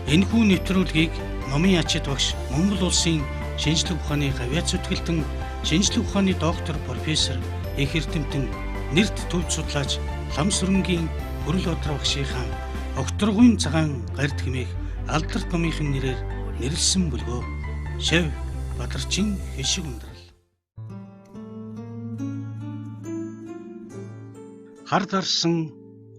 Энэхүү нэвтрүүлгийг номын ачид багш Монгол улсын шинжлэх ухааны гавьяат зүтгэлтэн, шинжлэх ухааны доктор, профессор, их эрдэмтэн, нэрт төв судлаач Ламсүрэнгийн Хүрэл Бадраа багшийнхаа Огторгуйн цагаан гард хэмээх алдарт номынхын нэрээр нэрлэсэн бөлгөө. Шав Бадарчин хишиг ундрал. Хар дарсан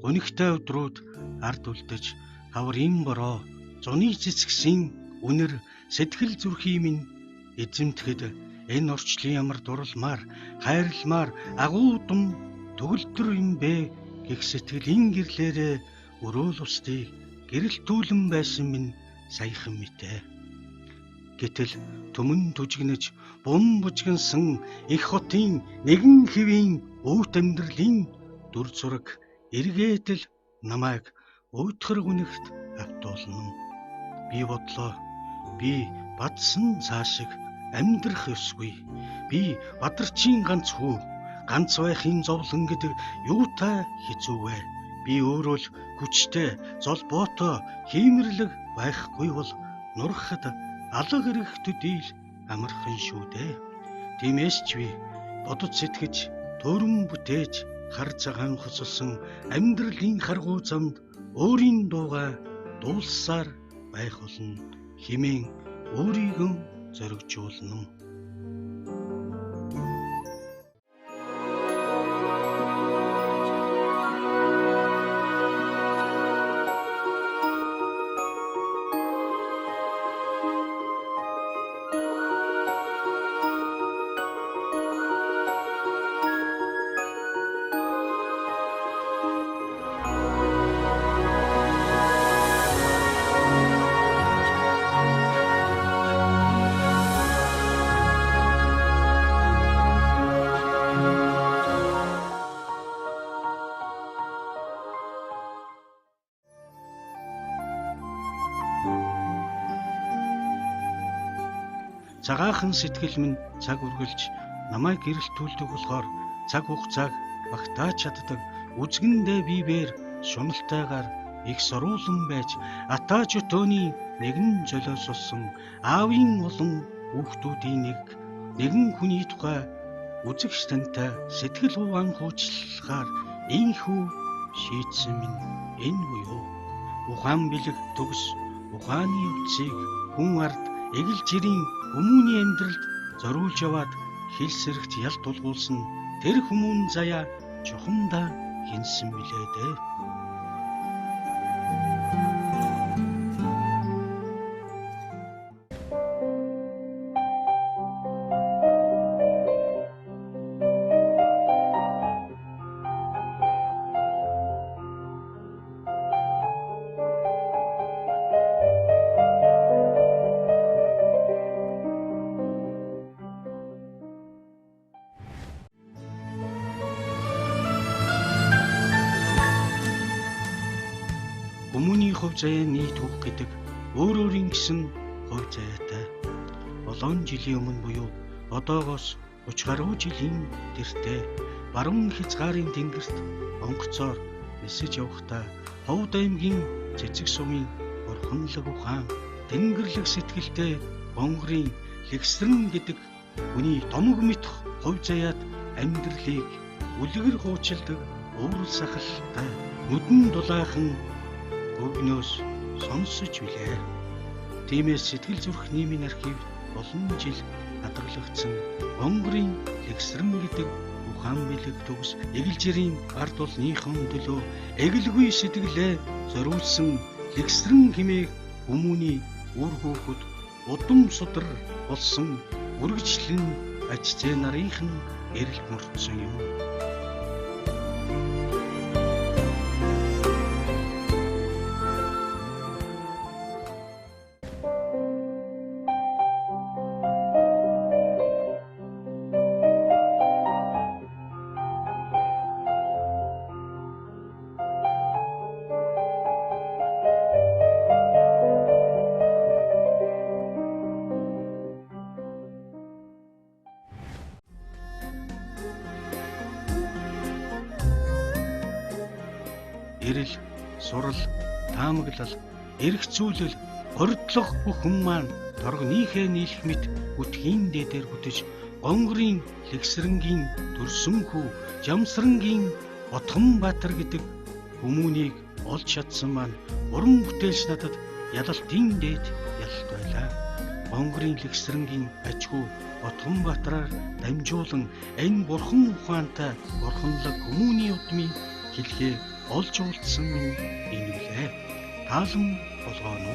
гунигтай өдрүүд ард үлдэж, хаврын бороо зуны цэцгсийн үнэр сэтгэл зүрхийн минь эзэмтгэд энэ орчлон ямар дурламаар, хайрламаар агуудам төгөлдөр юм бэ гэх сэтгэлийн гэрлээрээ өрөөл устыг гэрэлтүүлэн байсан минь саяхан мэтэ. Гэтэл түмэн түжигнэж бум бужигнсан их хотын нэгэн хэвийн өвт амьдралын дүр зураг эргээд л намайг өвдөхөр гүнэгт автуулна. Би бодлоо. Би бадсан цаашиг амьдрах ёсгүй. Би Бадарчийн ганц хүү. Ганц байхын зовлон гэдэг юутай хэцүү вэ? Би өөрөө л хүчтэй, золбоотой, хиймэрлэг байхгүй бол нурхад алга ирэх төдийл амархан шүү дээ. Тиймээс ч би бодож сэтгэж, төрөн бүтээж, хар цагаан хоцолсон амьдралын харгуй замд өөрийн дуугаа дуулсаар байх болно хэмээн өөрийгөө зоригжуулна. Цагаахан сэтгэл минь цаг үргэлж намайг гэрэлтүүлдэг болохоор цаг хугацааг багтааж чаддаг үзгэндээ бибээр шуналтайгаар их соруулан байж атааж өтөөний нэгэн золиослсон аавын олон хүүхдүүдийн нэг нэгэн хүний тухай үзэгч тантай сэтгэл хуваан хуучлахаар инхүү шийдсэн минь энэ буюу ухаан бэлэг төгс ухааны үцгийг хүн ард эгэл жирийн хүмүүний амьдралд зориулж яваад хил сэрэгт ял тулгуулсан тэр хүмүүн заяа чухамдаа хинсэн билээ дээ. Хүмүүний хувь заяа нийт түүх гэдэг өөр өөрийн гэсэн хувь заяатай. Олон жилийн өмнө буюу одоогоос 30 гаруй жилийн тэртээ баруун хязгаарын тэнгэрт онгоцоор нисэж явахдаа Ховд аймгийн Цэцэг сумын бурханлаг ухаан тэнгэрлэг сэтгэлтэй Гонгорын Лэгсрэн гэдэг хүний томог мэт хувь заяат амьдралыг үлгэр хуучилдаг уурал сахалтай нүдэн дулаахан өвгнөөс сонсож билээ. Тиймээс сэтгэл зүрхний минь архивд олон жил хадгалагдсан Гонгорын Лэгсрэн гэдэг ухаан бэлэг төгс эгэл жирийн ард улныхон төлөө эгэлгүй сэтгэлээ зориулсан Лэгсрэн хэмээх хүмүүний үр хүүхэд удам судар болсон үргэлжлэн аж зээ нарынх нь эрэлт мөрдсөн юм. Гэрэл, сурал, таамаглал, эргцүүлэл, хордлого бүхэн маань торгоныхээ нийлэх мэт бүтгийн дээдээр бүтэж Гонгорын Лэгсрэнгийн төрсөн хүү Жамсрангийн Отгонбаатар гэдэг хүмүүнийг олж чадсан маань уран бүтээлч надад ялалтын дээд ялалт байлаа. Гонгорын Лэгсрэнгийн аж хүү Отгонбаатараар дамжуулан энэ бурхан ухаантай бурханлаг хүмүүний удмын хэлхээ олж уулзсан минь энэ үлээ. Таалан болгооно.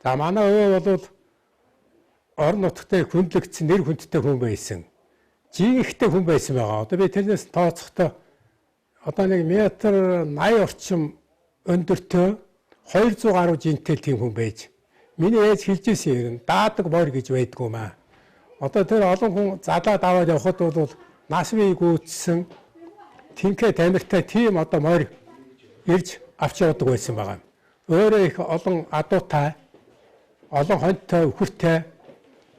За манай өвөө бол орон нутгтай хүндлэгдсэн нэр хүндтэй хүн байсан. Жинхтэй хүн байсан байгаа. Одоо би тэрнээс тооцохдоо одоо нэг метр 80 орчим өндөртөө 200 гаруй жинтэй тийм хүн байж. Миний ээж хэлж ирсэн юм даадаг морь гэж байдгүй маа. Одоо тэр олон хүн залаад аваад явхад бол нас бие гүйцсэн тэнхээ тамиртай тийм одоо морь ирж авч явдаг байсан байгаа. Өөрөө их олон адуутай, олон хоньтой, үхэртэй,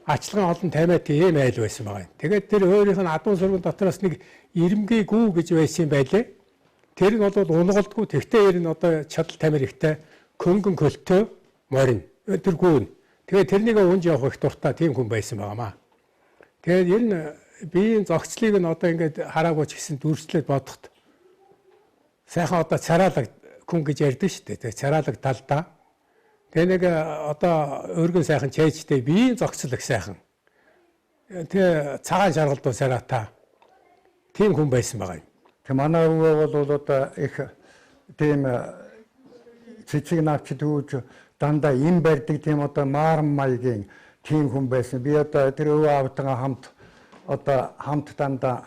ачлагын олон тамиатай ийм айл байсан байгаа. Тэгээд тэр өөрийнх нь адуун сүргэн дотроос нэг ирэмгий гүү гэж байсан юм байлээ. Тэр нь бол унгалдгүй. Тэгтээ ер нь одоо чадал тамир ихтэй көнгөн көлтөө морин тэр гүүн. Тэгээд тэрнийг унж явах их дуртай тийм хүн байсан байгаамаа. Тэгээд ер нь биеийн зохицлыг нь одоо ингээд хараагүй ч гэсэн дүрслээд бодоход сайхан одоо цараалаг хүн гэж ярьдаг шүү дээ. Тэгээд цараалаг талдаа. Тэгээ нэг одоо өргөн сайхан чэйжтэй биеийн зохицол их сайхан. Тэгээ цагаан шаргалдуу цараатай тийм хүн байсан байгаа юм. Тэг манай өвөө бол одоо их тийм цэцэг навч дүүж дандаа им барьдаг тийм одоо мааран маягийн тийм хүн байсан. Би одоо тэр өвөө аавтайгаа хамт одоо хамт дандаа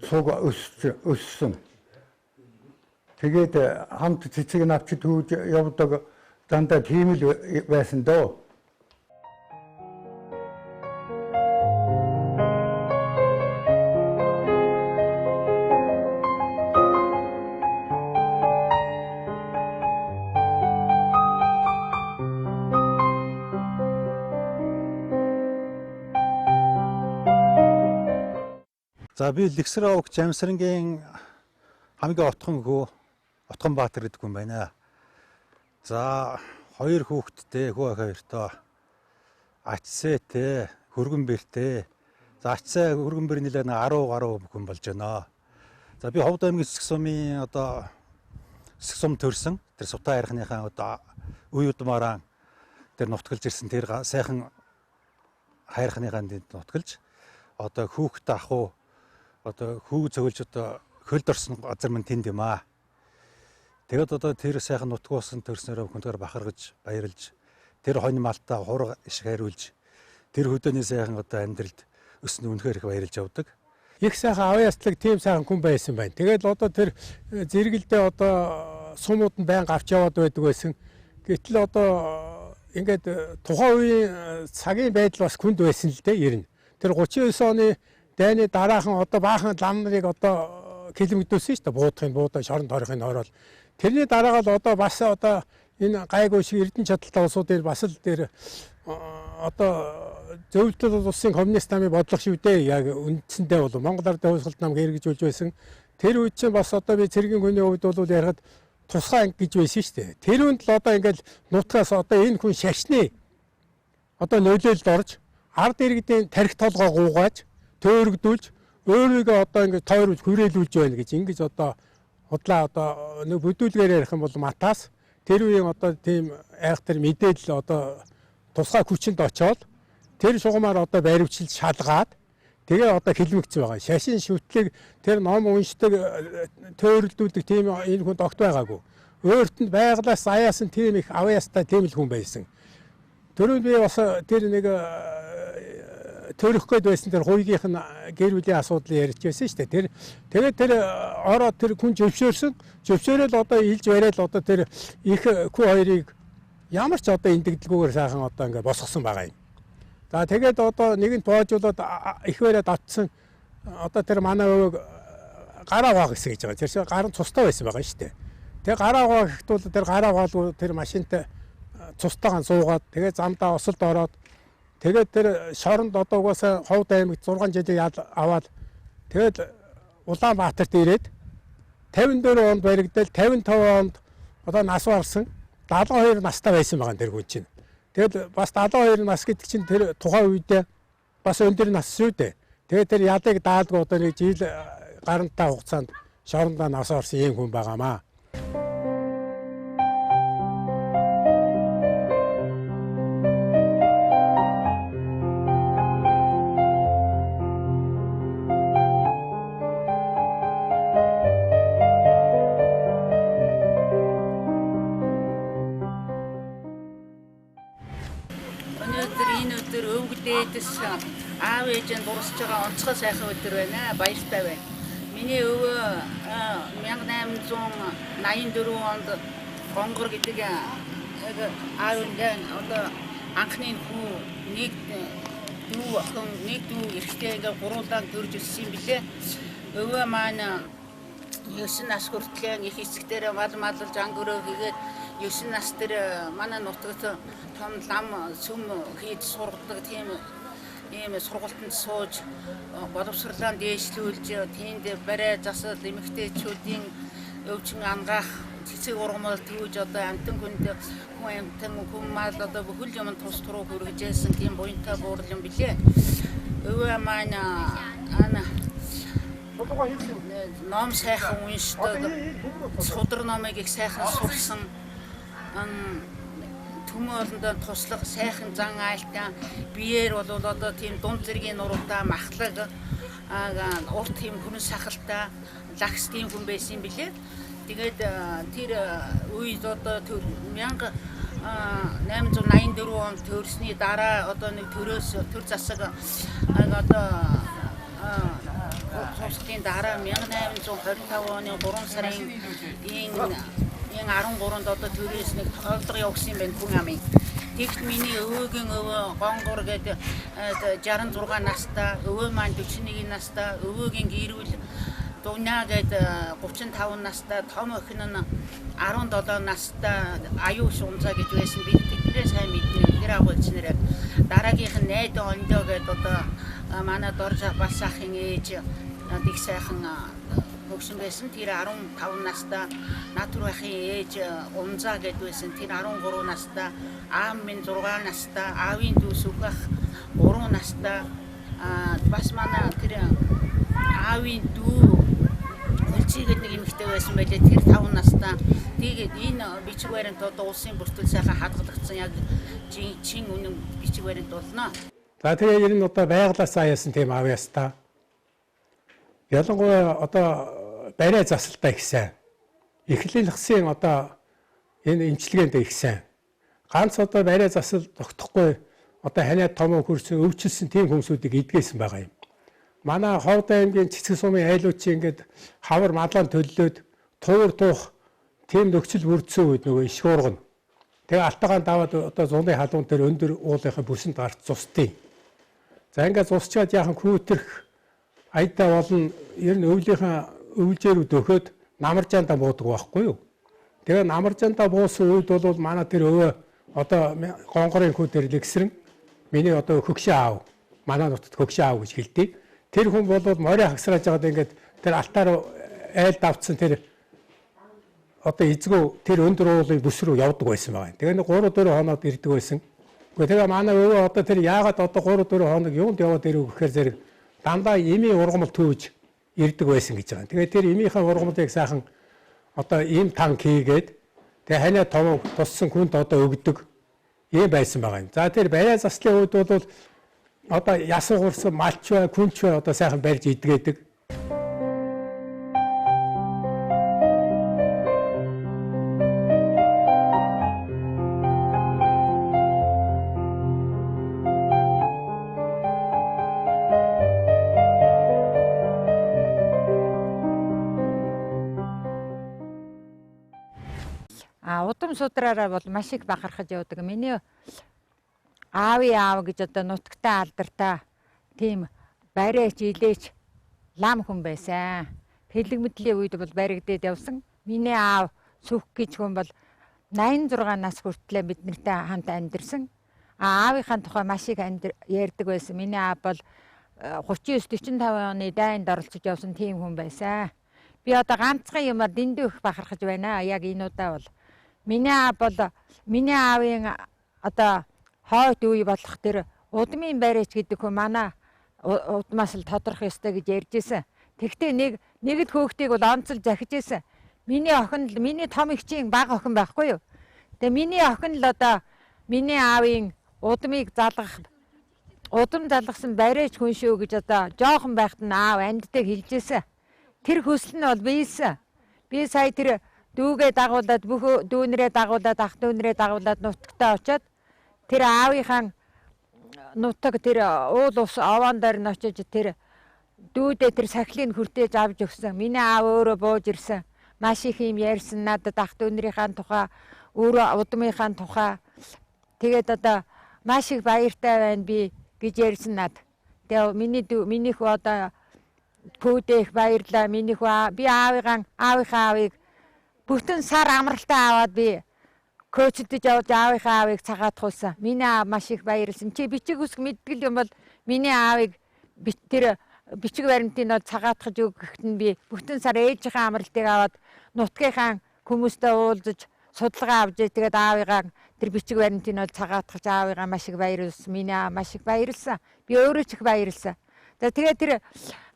цуг өссөн. Тэгээд хамт цэцэг навч дүүж явдаг дандаа тийм л байсан дөө. За би Лэгсэр овог Жамсрангийн хамгийн отхон хүү Отгонбаатар гэдэг хүн байна. За хоёр хүүхэдтэй, хүү ах хоёртоо ачсээтэй, хөргөн бэртэй. За ачсаа хөргөн бэр нэлээ 10 гаруй хүн болж байна. За би Ховд аймгийн Цэцэг сумын одоо Цэцэг сум төрсөн. Тэр Сувтаа хайрхныхаа одоо үе удмаараа тэр нутгалж ирсэн тэр сайхан хайрхныхаа нутгалж одоо хүүхэд ах уу одоо хүүг цогцолж одоо хөлд орсон газар мань тэнд юм аа. Тэгээд одоо тэр сайхан нутгуусан төрснөөрөө хүндгээр бахаргаж баярлж тэр хонь малтаа хураг ишг хариулж тэр хөдөөний сайхан одоо амьдралд өснө үнэхээр их баярлж явдаг. Их сайхан авьяаслаг тийм сайхан хүн байсан байна. Тэгээд одоо тэр зэрэгэлдээ одоо сумууд нь байнга авч яваад байдаг байсан. Гэтэл одоо ингээд тухайн үеийн цагийн байдал бас хүнд байсан л дээ ер нь. Тэр 39 оны дайны дараахан одоо баахан лам нарыг одоо хилэмгдүүлсэн шүү дээ. Буудахын буудаа шорон торохын орол. Тэрний дараагаар л одоо бас одоо энэ гайгүй шиг эрдэнэ чадaltaй улсууд дээр бас л тэр одоо зөвлөлт улсын коммунист намын бодлого шүү дээ. Яг үндсэндээ бол Монгол Ардын хувьсгалт нам хэрэгжүүлж байсан. Тэр үед чинь бас одоо би цэргийн хүний хувьд бол ярихад тусгай анги гэж байсан шүү дээ. Тэр үнд л одоо ингээл нутгаас одоо энэ хүн шашны одоо нөлөөлөлд орж ард иргэдийн тархи толгой гуугааж төөрөгдүүлж өөрийгөө одоо ингээд тойруулж хүрээлүүлж байна гэж ингэж одоо худлаа одоо нэг бүдүүлгээр ярих юм бол матаас тэр үеийн одоо тийм айхтар мэдээлэл одоо тусгай хүчинд очоод тэр шугамар одоо баривчилж шалгаад тэгээ одоо хилмигдсэн байгаа. Шашин шүтлэг тэр ном уншдаг төөрөлдүүлдэг тийм энэ хүн огт байгаагүй. Өөрт нь байглаас аяасан тийм их авьяастай тийм л хүн байсан. Түрүүнд би бас тэр нэг төрөх гээд байсан тэр хуйгийнх нь гэр бүлийн асуудлыг ярьж байсан шүү дээ. Тэр тэгээд тэр ороод тэр хүн зөвшөөрсөн. Зөвшөөрөл одоо илж бариад одоо тэр их хүү хоёрыг ямар ч одоо эндэгдэлгүйгээр сайхан одоо ингээд босгосон байгаа юм. За тэгээд одоо нэгэнт боожуулаад их бариад автсан одоо тэр манай өвөг гараа угаа гэсэн гэж байгаа. Тэр чинь гар нь цустай байсан байгаа шүү дээ. Тэгээ гараа угаа гэхэд бол тэр гараа угаалгүй тэр машинтай цустайгаан суугаад тэгээ замдаа осолд ороод Тэгээд тэр шоронд одоо угаасаа Ховд аймагт 6 жилийн ял аваад тэгээд Улаанбаатарт ирээд 54 онд баригдал 55 онд одоо нас барсан 72 настай байсан байгаа тэр хүн чинь. Тэгэл бас 72 нас гэдэг чинь тэр тухайн үедээ бас өндөр нас шүү дээ. Тэгээд тэр ялыг даалгүй одоо нэг жил гарантай хугацаанд шорондоо нас орсон ийм хүн байгаамаа. Өнөөдөр энэ өдөр өвөг дээдэс аав ээж нь дурсаж байгаа онцгой сайхан өдөр байна. Баяртай байна. Миний өвөө 1884 онд Гонгор гэдэг аав одоо анхны хүү нэг дүү охин нэг дүү эрэгтэй ингээ гуруулаан төрж өссөн юм билээ. Өвөө маань 9 нас хүртлээр их эцэгтэрээ мал малж ангөрөө хийгээд 9 нас дээр манай нутагт том лам сүм хийж сургадаг тийм ийм сургалтанд сууж боловсрлоо дээшлүүлж тийнд барай засал эмэгтэйчүүдийн өвчин ангаах цэцэг ургамал түүж одоо амтан хүнд хүн амтан хүн мал одоо бүхэл юм тус туруу хүргэжсэн тийм буянтай буурал юм билээ. Өвөө маань ана ном сайхан уншдаг, судар номыг их сайхан сурсан, түмэн олондоо туслах сайхан зан айлтай биеэр бол одоо тийм дунд зэргийн нуруутай махлаг урт тийм хүрэн сахалтай лагс тийм хүн байсан юм билээ. Тэгээд тэр үед одоо 1884 онд төрсний дараа одоо нэг төрөөс төр засаг одоо хувцлын дараа 1825 оны 3 сарын энэ 13-нд одоо төрөөс нэг тохиолдол явуулсан юм байна хүн амын. Тэгт миний өвөөгийн өвөө Гонгор гэдэг 66 настай, өвөө маань 41 настай, өвөөгийн гэрүүл Дуня гэдэг 35 настай, том охин нь 17 настай Аюу Шунза гэж байсан. Би тэднэрээ сайн мэднэ. Тэр агуулч нэрээ. Дараагийнх нь найд Ондоо гэдэг одоо манай Дорж бас ахын ээж их сайхан хөгшин байсан. Тэр 15 настай, Натур ахын ээж Унза гэдэг байсан. Тэр 13 настай, аав минь 6 настай, аавын дүү Сүхбах 3 настай. Бас манай тэр аавын дүү Хөлций гэдэг нэг эмэгтэй байсан байлээ. Тэр 5 настай. Тэгээд энэ бичиг баримт одоо улсын бүртгэл сайхан хадгалагдсан яг чин үнэн бичиг баримт болно. За тэгээ ер нь одоо байглаас аяасан тийм аав ястаа. Ялангуяа одоо барай засалтай их сайн. Эхлэл хсын одоо энэ эмчилгээнд их сайн. Ганц одоо барай засал тогтохгүй одоо ханиад томоо хөрсөн өвчлсөн тийм хүмүүсүүдийг эдгээсэн байгаа юм. Манай Ховд аймгийн Цэцэг сумын айлууд чи ингээд хавар мадлаан төллөөд туур туух тийм нөхцөл бүрдсэн үед нөгөө ишг уургана. Тэгээ алтайгаан даваад одоо зуны халуун дээр өндөр уулынхаа бүсэнд гарч зустیں۔ За ингээд зусчаад яахан хүүтрэх айдаа болон ер нь өвлийнхаа өвлжээрүүд өхөөд намаржаандаа буудаг байхгүй юу. Тэгээ намаржаандаа буусан үед бол манай тэр өвөө одоо гонгорын хүү дээр лэгсрэн миний одоо хөгшин аав, манай нутагт хөгшин аав гэж хэлдэг. Тэр хүн бол морин хагсрааж байгаад ингээд тэр алтаар айл давтсан тэр одоо эзгүү тэр өндөр уулын бүс рүү явдаг байсан байгаа. Тэгээ нэг 3 4 хоноод ирдэг байсан. Гэхдээ тэгээ манай өвөө одоо тэр яагаад одоо 3 4 хоног юунд яваад ирэв гэхээр зэрэг дандаа эмийн ургамал түүж ирдэг байсан гэж байгаа. Тэгээ тэр эмийнхээ ургамлыг сайхан одоо ийм танк хийгээд тэгээ ханиа томог туссан хүнд одоо өгдөг ийм байсан байгаа юм. За тэр барай заслын үед бол одоо ясан хурсан малч бай, күнч бай одоо сайхан барьж идгээдэг. А удам судраараа бол маш их бахархаж явдаг. Миний аавын аав гэж одоо нутагтай алдартай тийм барайч илээч лам хүн байсан. Хэлэг мэдлийн үед бол баригдээд явсан. Миний аав Сүх гэж хүн бол 86 нас хүртлээр бид нартай хамт амьдарсан. Аавынхаа тухай маш их ярьдаг байсан. Миний аав бол 39 45 оны дайнд оролцож явсан тийм хүн байсан. Би одоо ганцхан юмар дэндүү их бахархаж байна. Яг энэ удаа бол миний аав бол миний аавын одоо хойд үе болох тэр удмын бариач гэдэг хүн манай удмаас л тодрох ёстой гэж ярьж исэн. Тэгтээ нэг л хөөхтийг бол онцол захиж исэн. Миний охин л миний том эгчийн бага охин байхгүй юу? Тэгээ миний охин л одоо миний аавын удмыг залгах удам залгасан бариач хүн шүү гэж одоо жоохон байхад нь аав амьдтай хэлж исэн. Тэр хүсэл нь бол биелсэн. Би сая тэр дүүгээ дагуулад бүх дүүнрээ дагуулад ах дүүнрээ дагуулад нутагтаа очиод тэр аавынхаа нутаг тэр уул ус овоон дээр нь очиж тэр дүүдээ тэр сахилыг хүртээж авч өгсөн. Миний аав өөрөө бууж ирсэн. Маш их юм ярьсан надад ах дүүнрийнхаа тухай, өөрөө удмынхаа тухай. Тэгээд одоо маш их баяртай байна би гэж ярьсан над. Тэгээ миний хүү одоо күүдээ их баярлаа. Миний хүү би аавынхаа аавыг бүтэн сар амралтаа аваад би коучдож явж аавынхаа аавыг цагаатгуулсан. Миний аав маш их баярлсан. Чи бичиг үсг мэддэг юм бол миний аавыг тэр бичиг баримтыг бол цагаатгаж өгөхт нь би бүтэн сар ээжийнхээ амралтыг аваад нутгийнхаа хүмүүстэй уулзаж судалгаа авч тэгээд аавыгаа тэр бичиг баримтыг бол цагаатгаж аавыгаа маш их баярлсан. Миний аав маш их баярлсан. Би өөрөө ч их баярлсан. За тэгээд тэр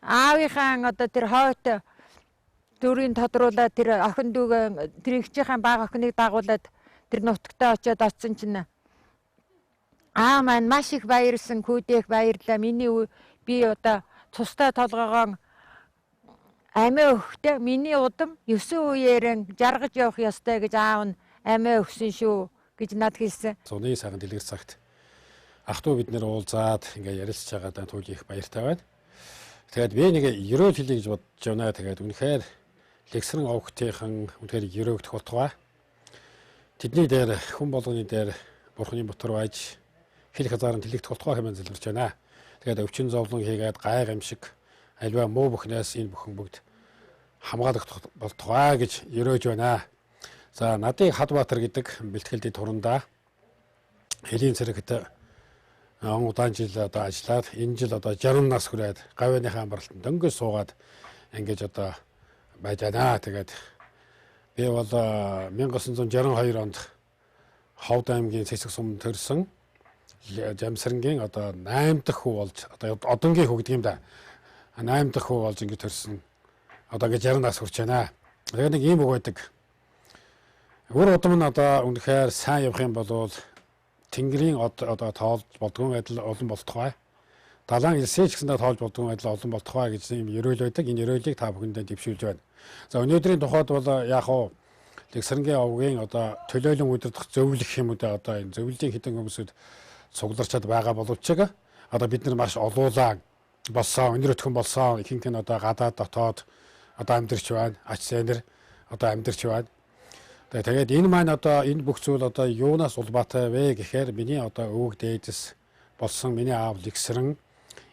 аавынхаа одоо тэр хойт дүрийг тодруулаад тэр охин дүүгээ тэр эгчийнхээ бага охиныг дагуулад тэр нутагтаа очиод очсон чинь аа маань маш их баярлсан, күүдээ их баярлаа. Миний би одоо цустай толгоогоо амиа өгтөө миний удам 9 үеэрэн жаргаж явах ёстой гэж аав нь амиа өгсөн шүү гэж над хэлсэн. Зуны сайхан дэлгэр цагт ах トゥ бид нэр уулзаад ингээ ярилцж байгаадаа түүл их баяртай байна. Тэгээд би нэг ерөөл хэлье гэж бодож байна. Тэгээд үнэхээр Лэгсрэн овгтийнхэн үнэхээр ерөөгдөх болтугай. Тэдний дээр хүн болгоны дээр бурхны мотор байж хэл хазаар нь тэлэгдэх болтугай хэмээн залбирч байна. Тэгээд өвчин зовлон хийгээд гай гамшиг альва муу бүхнээс энэ бүхэн бүгд хамгаалагдах болтугай гэж ерөөж байна. За надыг Хадбаатар гэдэг бэлтгэлдийн турандаа хөлийн цэрэгт он удаан жил одоо ажиллаад энэ жил одоо 60 нас хүрээд гавьяаныхаа амралтанд дөнгөж суугаад ингэж одоо байж байна. Тэгээд би бол 1962 онд Ховд аймгийн Цэцэг сумд төрсөн Жамсрангийн одоо 8 дахь хүү болж одоо одонгийн хүү гэдэг юм да. 8 дахь хүү болж ингэж төрсөн. Одоо ингэж 60 нас хүрч байна. Тэгээд нэг ийм үг байдаг. Үр удам нь одоо үнэхээр сайн явах юм бол Тэнгэрийн одоо тоолж болдгоо адил олон болтугай. Далайн элсээ ч гэсэндээ тоолж болдгоо адил олон болтугай гэж ийм ерөөл байдаг. Энэ ерөөлийг та бүхэндээ дэвшүүлж байна. За өнөөдрийн тухайд бол яг уу Лэгсрангийн овгийн одоо төлөөлөн удирдах зөвлөх юм уу одоо энэ зөвлөлийн хэдэн хүмүүсүүд цугларчаад байгаа боловч одоо бид нар маш олуулаа болсон, өндөр өтгөн болсон, ихэнх нь одоо гадаад дотоод одоо амьдарч байна. Ач сайнэр одоо амьдарч байна. Тэгээд энэ маань одоо энэ бүх зүйл одоо юунаас улбаатай вэ гэхээр миний одоо өвөг дээдэс болсон миний аав Лэгсрэн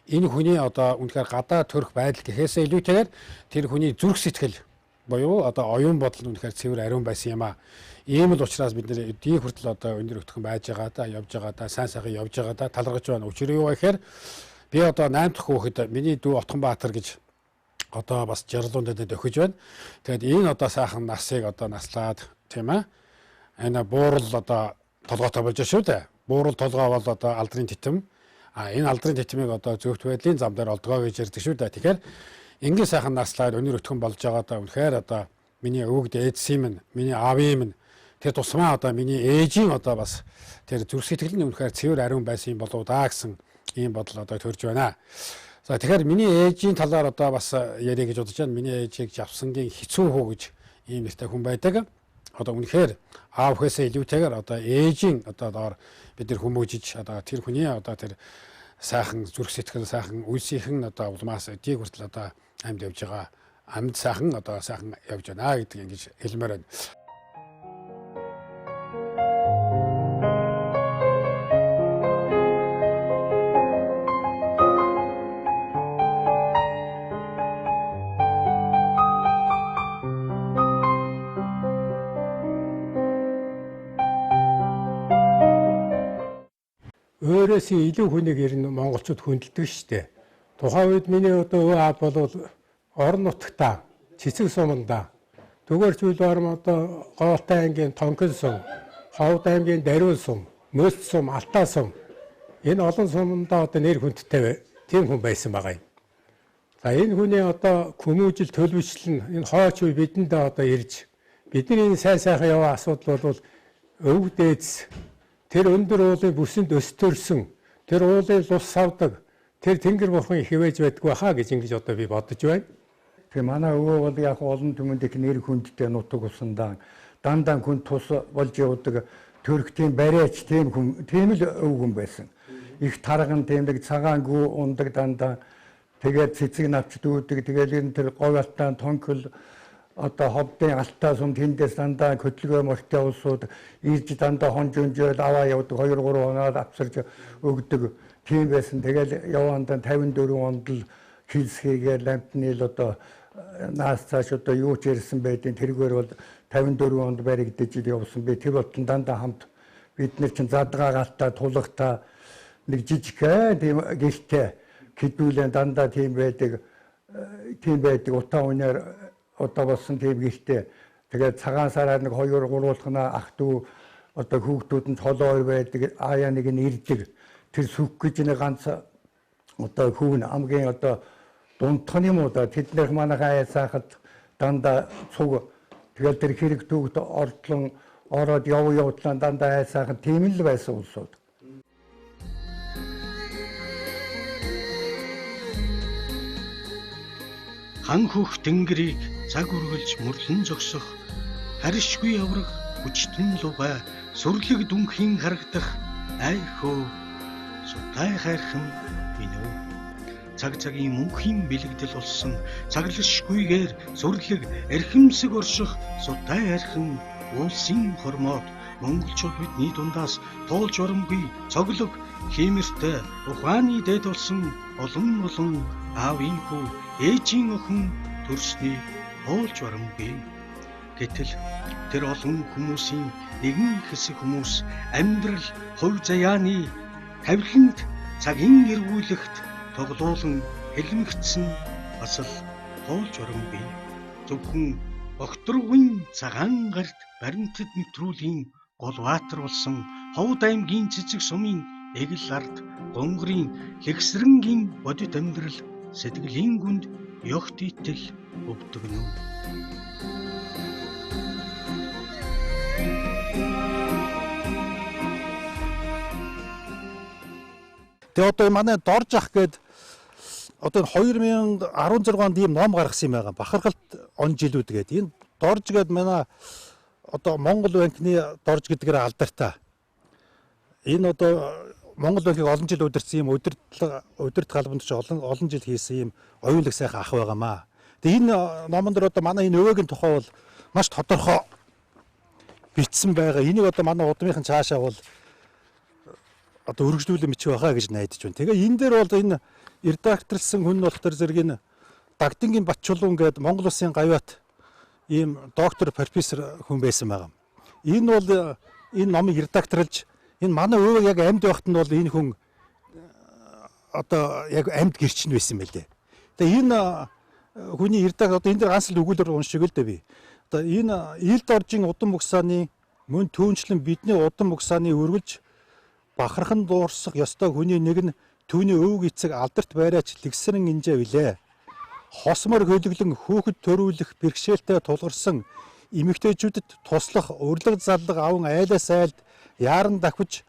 энэ хүний одоо үнэхээр гадаа төрөх байдал гэхээсээ илүүтэйгээр тэр хүний зүрх сэтгэл буюу одоо оюун бодол нь үнэхээр цэвэр ариун байсан юм аа. Ийм л учраас бид нэр эдийн хүртэл одоо өндөр өтгөн байж байгаа да, явж байгаа да, сайн сайхан явж байгаа да, талархаж байна. Учир юу вэ гэхээр би одоо 8 дахь хүүхэд миний дүү Отгонбаатар гэж одоо бас 60 дэд өхөж байна. Тэгээд энэ одоо сайхан насыг одоо наслаад тийм ээ. Энэ буурал одоо толгойтой болж шүү дээ. Буурал толгой бол одоо алдрын титэм. А энэ алдрын титмийг одоо зөвхт байдлын зам дээр олдгоо гэж ярьдаг шүү дээ. Тэгэхээр ингийн сайхан наслаад өнөр өтгөн болж байгаа даа үнэхээр одоо миний өвөг дээдсийн минь, миний аавын минь тэр тусмаа одоо миний ээжийн одоо бас тэр зүрх сэтгэл нь үнэхээр цэвэр ариун байсан юм болов даа гэсэн ийм бодол одоо төрж байна. За тэгэхээр миний ээжийн талаар одоо бас яриа гэж бодож байна. Миний ээжийг Жавсангийн хэцүү хүү гэж ийм нэртэй хүн байдаг. Одоо үнэхээр аав хээсээ илүүтэйгээр одоо ээжийн одоо доор бид нар хүмүүжиж одоо тэр хүний одоо тэр сайхан зүрх сэтгэл сайхан үйлсийнхэн одоо улмаас эдийг хүртэл одоо амьд явж байгаа амьд сайхан одоо сайхан явж байна гэдэг ингэж хэлмээр байна. 2-ээс илүү хүнийг ер нь монголчууд хүндэлдэг шүү дээ. Тухайн үед миний одоо өвөө аав бол орон нутагтаа, Цэцэг сумандаа, Түгээрч үйл барам одоо Гоолтай аймгийн Тонкон сум, Ховд аймгийн Дариун сум, Мөс сум, Алтай сум энэ олон сумандаа одоо нэр хүндтэй тийм хүн байсан байгаа юм. За энэ хүний одоо хүмүүжил төлөвчлөл нь энэ хойч үе бидэнд одоо ирж бидний энэ сайн сайхан яваа асуудал бол өвөг дээдс тэр өндөр уулын бүсэнд өстөрсөн тэр уулын лус савдаг тэр тэнгэр бурхан их хивээж байдгүй хаа гэж ингэж одоо би бодож байна. Тэгээ манай өвөө бол яг олон түмэнд их нэр хүндтэй нутаг усандаа дандаа хүн тус болж явдаг төрхтийн бариач тийм хүн тийм л өвгөн байсан. Их тарган тийм нэг цагаан гүү ундаг дандаа тэгээд цэцэг навч дүүдэг тэгээд ер нь тэр говь алтан тонкол одоо ховдын алтаа сум тэндээс дандаа хөдөлгөөн морьтой улсууд ирж дандаа хонж өнжөөл аваа явдаг 2 3 хоноод авчирж өгдөг тийм байсан. Тэгэл яваандаа 54 онд л хилсхийгээр ламтны л одоо наас цааш одоо юу ч ярьсан байдیں۔ Тэргээр бол 54 онд баригдаж явсан. Би тэр болтон дандаа хамт бид нар чинь задгаа галтаа тулгатаа нэг жижигхэн тийм гэлтэй хэдүүлэн дандаа тийм байдаг утаа үнээр одоо болсон тийм гэлтэй. Тэгээд цагаан сараар нэг 2 3 болгоно ах дүү одоо хүүхдүүд нь толоор байдаг, аяа нэг нь ирдэг. Тэр сүх гэж нэг ганц одоо хүүн хамгийн одоо дундхан юм уу да тэднийх манайхан аяа цаахад дандаа цуг тэгэл тэр хэрэг түүхт ордлон ороод яв явдлаа дандаа аяа цаахан тийм л байсан улсууд. Хан хөх тэнгэрийг цаг үргэлж мөрлөн зогсох, харишгүй аврах хүчтэн лугай, сүрлэг дүнхийн харагдах ай хөө сутай хайрхан минь өө. Цаг цагийн мөнхийн бэлэгдэл болсон цаглашгүйгээр сүрлэг эрхэмсэг орших сутай хайрхан уулсын хормоод монголчууд бидний дундаас тоолж оромгүй цоглог хиймэртэй ухааны дээд болсон олон олон аавын хүү ээжийн охин төрснийг тоолж оромгүй. Гэтэл тэр олон хүмүүсийн нэгэн хэсэг хүмүүс амьдрал хувь заяаны тавиланд цагийн эргүүлэгт тоглуулан хэлмэгдсэн бас л тоолж оромгүй. Зөвхөн огторгуйн цагаан гарт баримтат нэвтрүүлгийн гол баатар болсон Ховд аймгийн Цэцэг сумын эгэл ард Гонгорын Лэгсрэнгийн бодит амьдрал сэтгэлийн гүнд ёгт итэл өвдөгнө. Тэгээ одоо манай Дорж ах гээд одоо 2016 онд ийм ном гаргасан юм байгаа. Бахархалт он жилүүд гээд. Энэ Дорж гээд манай одоо Монгол банкны Дорж гэдгээр алдартай. Энэ одоо Монгол банкыг олон жил удирдсан юм удирдах албанд ч олон жил хийсэн юм оюунлаг сайхан ах байгаамаа. Тэгээ энэ номон дээр одоо манай энэ өвөөгийн тухай бол маш тодорхой бичсэн байгаа. Энийг одоо манай удмынхан цаашаа бол одоо өргөжлүүлэн бичих байхаа гэж найдаж байна. Тэгээ энэ дээр бол энэ редакторлсан хүн болох төр зэрэг энэ Дагдингийн Батчулуун гээд Монгол улсын гавьяат ийм доктор профессор хүн байсан байгаа. Энэ бол энэ номыг редакторлж энэ манай өвөө яг амьд байхад нь бол энэ хүн одоо яг амьд гэрчин байсан байлээ. Тэгээ энэ хүний редактор одоо энэ дэр ганц л өгүүлбэр уншиг л дээ би. Одоо энэ Ил Доржийн удам угсааны мөн түүнчлэн бидний удам угсааны үргэлж бахархан дуурсах ёстой хүний нэг нь түүний өвөг эцэг алдарт байраач Лэгсрэн инжээ билээ. Хосмор хөлөглөн хүүхэд төрүүлэх бэрхшээлтэй тулгарсан эмэгтэйчүүдэд туслах урилга заллага аван айлаас айлд яаран давхиж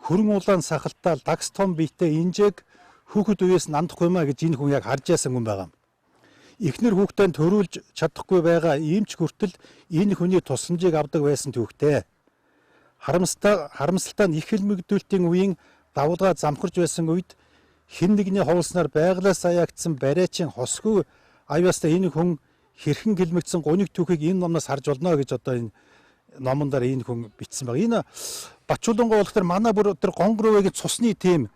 хөрөн улаан сахалтаа дагс том биетэй инжээг хүүхэд үеэс нандахгүй маа гэж энэ хүн яг харж яасан хүн байгаа юм. Эхнэр хүүхдээ төрүүлж чадахгүй байгаа иймч хүртэл энэ хүний тусламжийг авдаг байсан түүхтэй. Харамсалтай нь их хэлмэгдүүлтийн үеийн давлгаа замхарч байсан үед хэн нэгний ховлсноор байглаас аяагдсан бариачин хосгүй аюулстай энэ хүн хэрхэн гэлмэгдсэн гуниг түүхийг энэ номноос харж болно гэж одоо энэ номон дээр энэ хүн бичсэн байгаа. Энэ Батчулангуй болох тэр манай бүр тэр Гонгор өвөгийн цусны тийм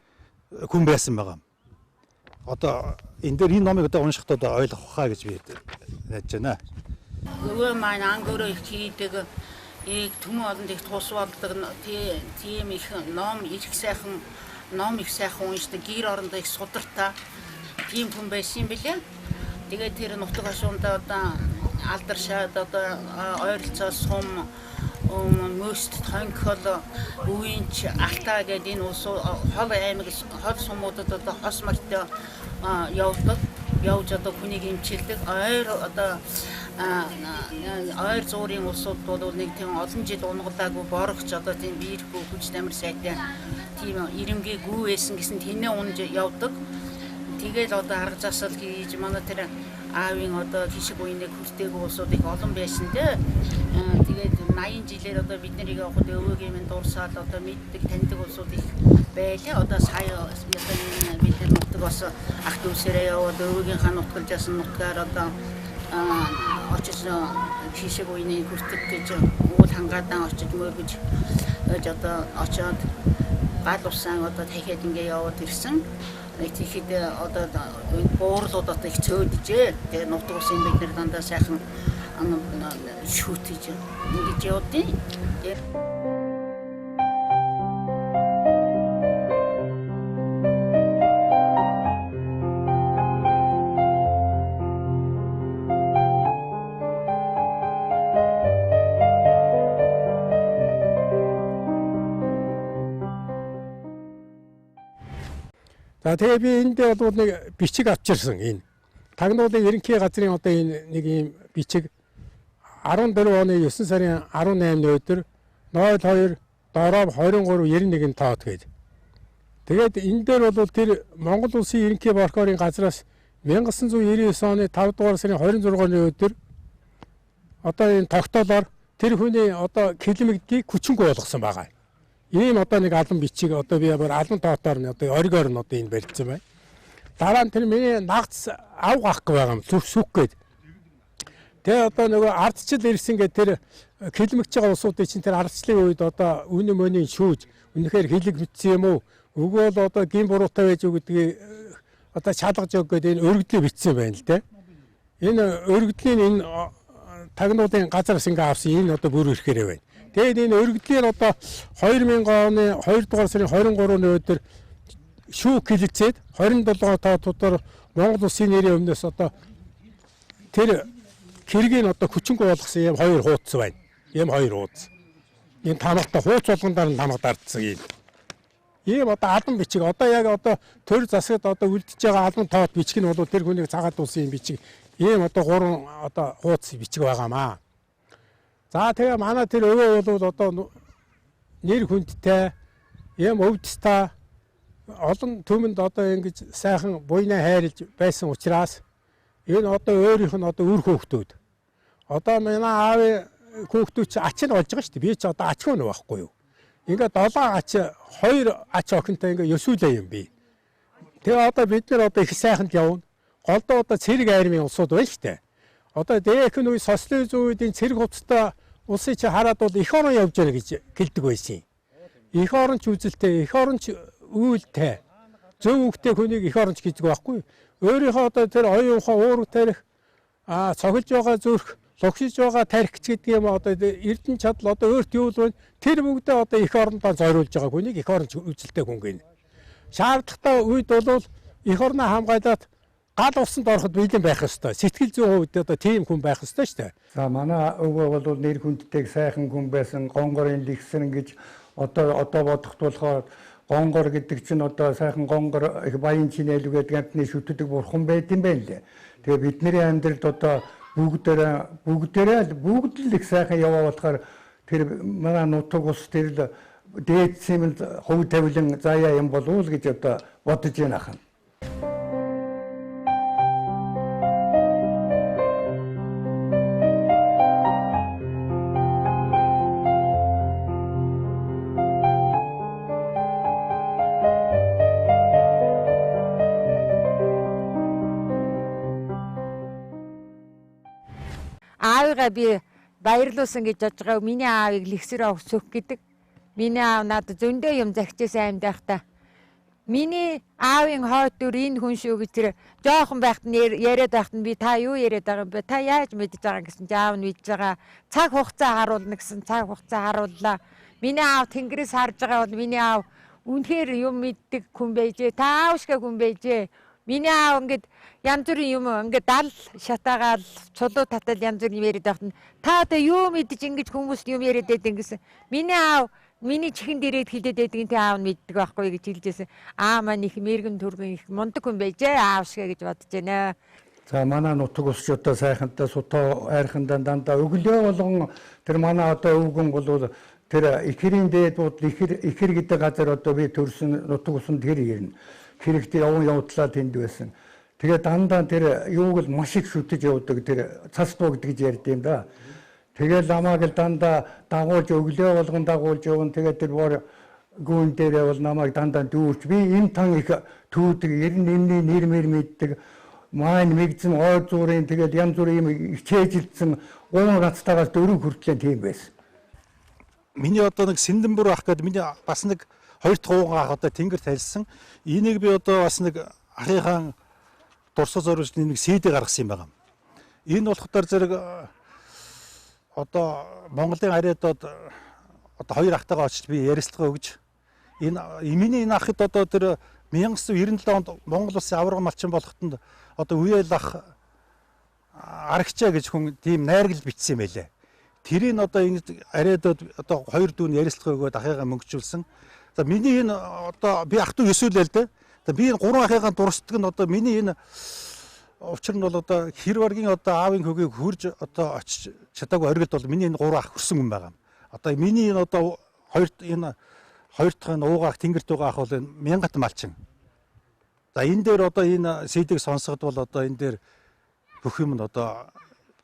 хүн байсан байгаа. Одоо энэ дээр энэ номыг одоо уншихдаа одоо ойлгох хаа гэж би найдаж байна. Өвөө маань ангөрөө их хийдэг, их түмэн олонд их тус болдог, тийм их ном их сайхан Ном их сайхан уншдаг, гэр орондоо их судартай тийм хүн байсан юм билээ. Тэгээд тэр нутаг хашуунда одоо алдаршаад одоо ойролцоо сум мөст тонхол үвинч алтаа гэдэг энэ улс хол аймаг хол сумуудад одоо хос морьтой явдаг. Явж одоо хүнийг эмчилдэг. Ойр одоо ойр зуурын улсууд бол нэг тийм олон жил унгалаагүй борогч одоо тийм биерхгүй хүч тамир сайтай тийм ирэмгий гүү байсан гэсэн тэнэ унж явдаг. Тэгэл одоо арга засал хийж манай тэр аавын одоо хишиг уяныг хүртээгүй улсууд их олон байсан дээ. Тэгээд 80 жилээр одоо бид нарыг явахад өвөөгийн минь дурсаал одоо мэддэг таньдаг улсууд их байлаа. Одоо сая одоо энэ бид нар нутаг бас ах дүүсээрээ яваад өвөөгийнхаа нутгалж ясан нутгаар одоо очиж хишиг уяныг хүртэх гэж уул хангаадан очиж мөргөж одоо очоод гал усаан одоо дахиад ингээ яваад ирсэн. Тэгэхэд одоо буурлууд одоо их цөөдөжээ. Тэгээ нутаг усын бид нар дандаа сайхан шүүтэж ингэж явдیں۔ За тэгээ би энд бол нэг бичиг авчирсан энэ. Тагнуулын ерөнхий газрын одоо энэ нэг ийм бичиг 14 оны 9 сарын 18-ны өдөр 02 дороо 23 91 тоот гээд. Тэгээд энэ дээр бол тэр Монгол улсын ерөнхий прокурорын газраас 1999 оны 5 дугаар сарын 26-ны өдөр одоо энэ тогтоолоор тэр хүний одоо килэмэгдгийг хүчингүй болгосон байгаа. Ийм одоо нэг алан бичиг одоо би бүр алан тоотоор нь одоо оргиор нь одоо энэ барилцсан байна. Дараа нь тэр миний нагц ав гахгүй байгаа юм зүв сүх гээд. Тэгээ одоо нөгөө ардчил ирсэн гэдэг тэр хилмигч байгаа улсуудын чинь тэр ардчлалын үед одоо үнэ мөнийн шүүж үнэхээр хилэг мэдсэн юм уу? Үгүй бол одоо гин буруутай байж үү гэдгийг одоо шалгаж өг гэдэг энэ өргөдлөө бичсэн байна л дээ. Энэ өргөдлийн энэ тагнуулын газараас ингээ авсан энэ одоо бүр ирэхээрээ байна. Тэгээд энэ өргөдлөөр одоо 2000 оны 2 дугаар сарын 23-ны өдөр шүүх хэлэлцээд 27 тоотуудаар Монгол улсын нэрийн өмнөөс одоо тэр хэргийг одоо хүчингүй болгосон юм хоёр хуудас байна. Ийм хоёр хуудас. Энэ тамгатай хууц болгондоор нь тамга дардсан юм. Ийм одоо алан бичиг одоо яг одоо төр засагт одоо үлдэж байгаа алан тоот бичиг нь бол тэр хүнийг цагаат улсын юм бичиг. Ийм одоо гурван одоо хуудас бичиг байгаамаа. За тэгээ манай тэр өвөө бол одоо нэр хүндтэй ийм өвдөстэй олон түмэнд одоо ингэж сайхан буйнаа хайрлж байсан учраас энэ одоо өөрийнх нь одоо үр хөөхтүүд. Одоо манай аавын хөөхтүүд чи ач нь болж байгаа шүү дээ. Би чи одоо ачгүй нь байхгүй юу. Ингээд 7 ач 2 ач охинтой ингээд ёсүүлээ юм би. Тэгээ одоо бид нар одоо их сайханд явна. Голдоо одоо цэрэг айрмын улсууд байна шүү дээ. Одоо дээрх нь үе социализм үед энэ цэрэг хувцастай улсыг чи хараад бол эх орон явж байгаа гэж хэлдэг байсан. Эх орон ч үзэлтэй, эх орон ч үйлтэй. Зөв үгтэй хүнийг эх оронч гэдэг байхгүй. Өөрийнхөө одоо тэр оюун ухаан уураг тарих, цохилж байгаа зүрх, лугшиж байгаа тархич гэдэг юм одоо эрдэнэ чадал одоо өөрт юу л байна. Тэр бүгдээ одоо эх орондоо зориулж байгаа хүнийг эх оронч үзэлтэй хүн гэнэ. Шаардлагатай үед бол эх орноо хамгаалаад гал усанд ороход бэлэн байх ёстой. Сэтгэл зүйн хувьд одоо тийм хүн байх ёстой шүү дээ. За манай өвөө бол нэр хүндтэй сайхан хүн байсан. Гонгорын лигсэн гэж одоо бодоход болохоор гонгор гэдэг чинь одоо сайхан гонгор их баян чинээлүү гэдэг амтны шүтдэг бурхан байд юм байна лээ. Тэгээ бидний амьдралд одоо бүгдээрээ бүгд л их сайхан яваа болохоор тэр манай нутаг ус тэр л дээдсийн хувь тавилан заяа юм болов уу гэж одоо бодож байна ахна. Аавыгаа би баярлуулсан гэж бодож байгаа. Миний аавыг лэгсэр өгсөх гэдэг. Миний аав надад зөндөө юм загчээсэн амьд байхдаа. Миний аавын хойд дүр энэ хүн шүү гэж тэр жоохон байхад нь яриад байхад нь би та юу яриад байгаа юм бэ? Та яаж мэдэж байгаа гэсэн чи аав нь мэдж байгаа. Цаг хугацаа харуулна гэсэн цаг хугацаа харууллаа. Миний аав тэнгэрээс харж байгаа бол миний аав Үнэхээр юм мэддэг хүн байжээ. Таавшгаа хүн байжээ. Миний аав ингээд янз бүрийн юм ингээд дал шатаагаал чулуу татал янз бүрийн юм яриад байхад нь та одоо юу мэдэж ингэж хүмүүст юм яриад байдаг гэсэн. Миний аав миний чихэн дээрээ хэлээд байдгийг тэ аав нь мэддэг байхгүй гэж хэлжсэн. Аа маань их мэрэгэн түргэн их мундаг хүн байжээ. Аав шиг гэж бодож байна. За манай нутаг усч одоо сайхантай сутаа айрхандаа дандаа өглөө болгон тэр манай одоо өвгөн бол тэр ихэрийн дээд буудал ихэр гэдэг газар одоо би төрсөн нутаг усанд тэр ирнэ. Хэрэгтэй яван явдлаа тэнд байсан. Тэгээ дандаа тэр юуг л маш их шүтэж явдаг тэр цас дуу гэдэг ярьд юм да. Тэгээ намайг л дандаа дагуулж өглөө болгон дагуулж явна. Тэгээ тэр бор гүн дээрээ бол намайг дандаа дүүрч би энэ тан их түүдэг 98-ний нэр мэр мэддэг. Маань мэгзэн ой зуурын тэгээд янз бүрийн юм хичээжилсэн гурван гацтаагаас дөрөв хүртлээ тийм байсан. Миний одоо нэг Сэндэнбүр ах гэдэг миний бас нэг хоёр дахь уугаа ах одоо тэнгэр тайлсан. Энийг би одоо бас нэг ахынхаа дурсаж зориулж нэг CD гаргасан юм байна. Энэ болохоор зэрэг одоо Монголын ариадод одоо хоёр ахтайгаа очиж би ярилцлага өгж энэ миний энэ ахад одоо тэр 1997 онд Монгол улсын аварга малчин болоход одоо үеэл ах арагчаа гэж хүн тийм найргал бичсэн юм байлээ. Тэрийг одоо ингэж ариадод одоо хоёр дүүн ярилцлага өгөөд ахыгаа мөнгөжүүлсэн. За миний энэ одоо би ах トゥ өсөөлээ л дээ. За би энэ гурван ахыгаа дурсдаг нь одоо миний энэ учир нь бол одоо хэр баргийн одоо аавын хөгийг хөрж одоо очиж чадаагүй оргилд бол миний энэ гурван ах хөрсөн хүн байгаа юм. Одоо миний энэ одоо хоёр дахь энэ уугаах тэнгэрт байгаа ах бол энэ мянгат малчин. За энэ дээр одоо энэ CD-г сонсоход бол одоо энэ дээр бүх юм нь одоо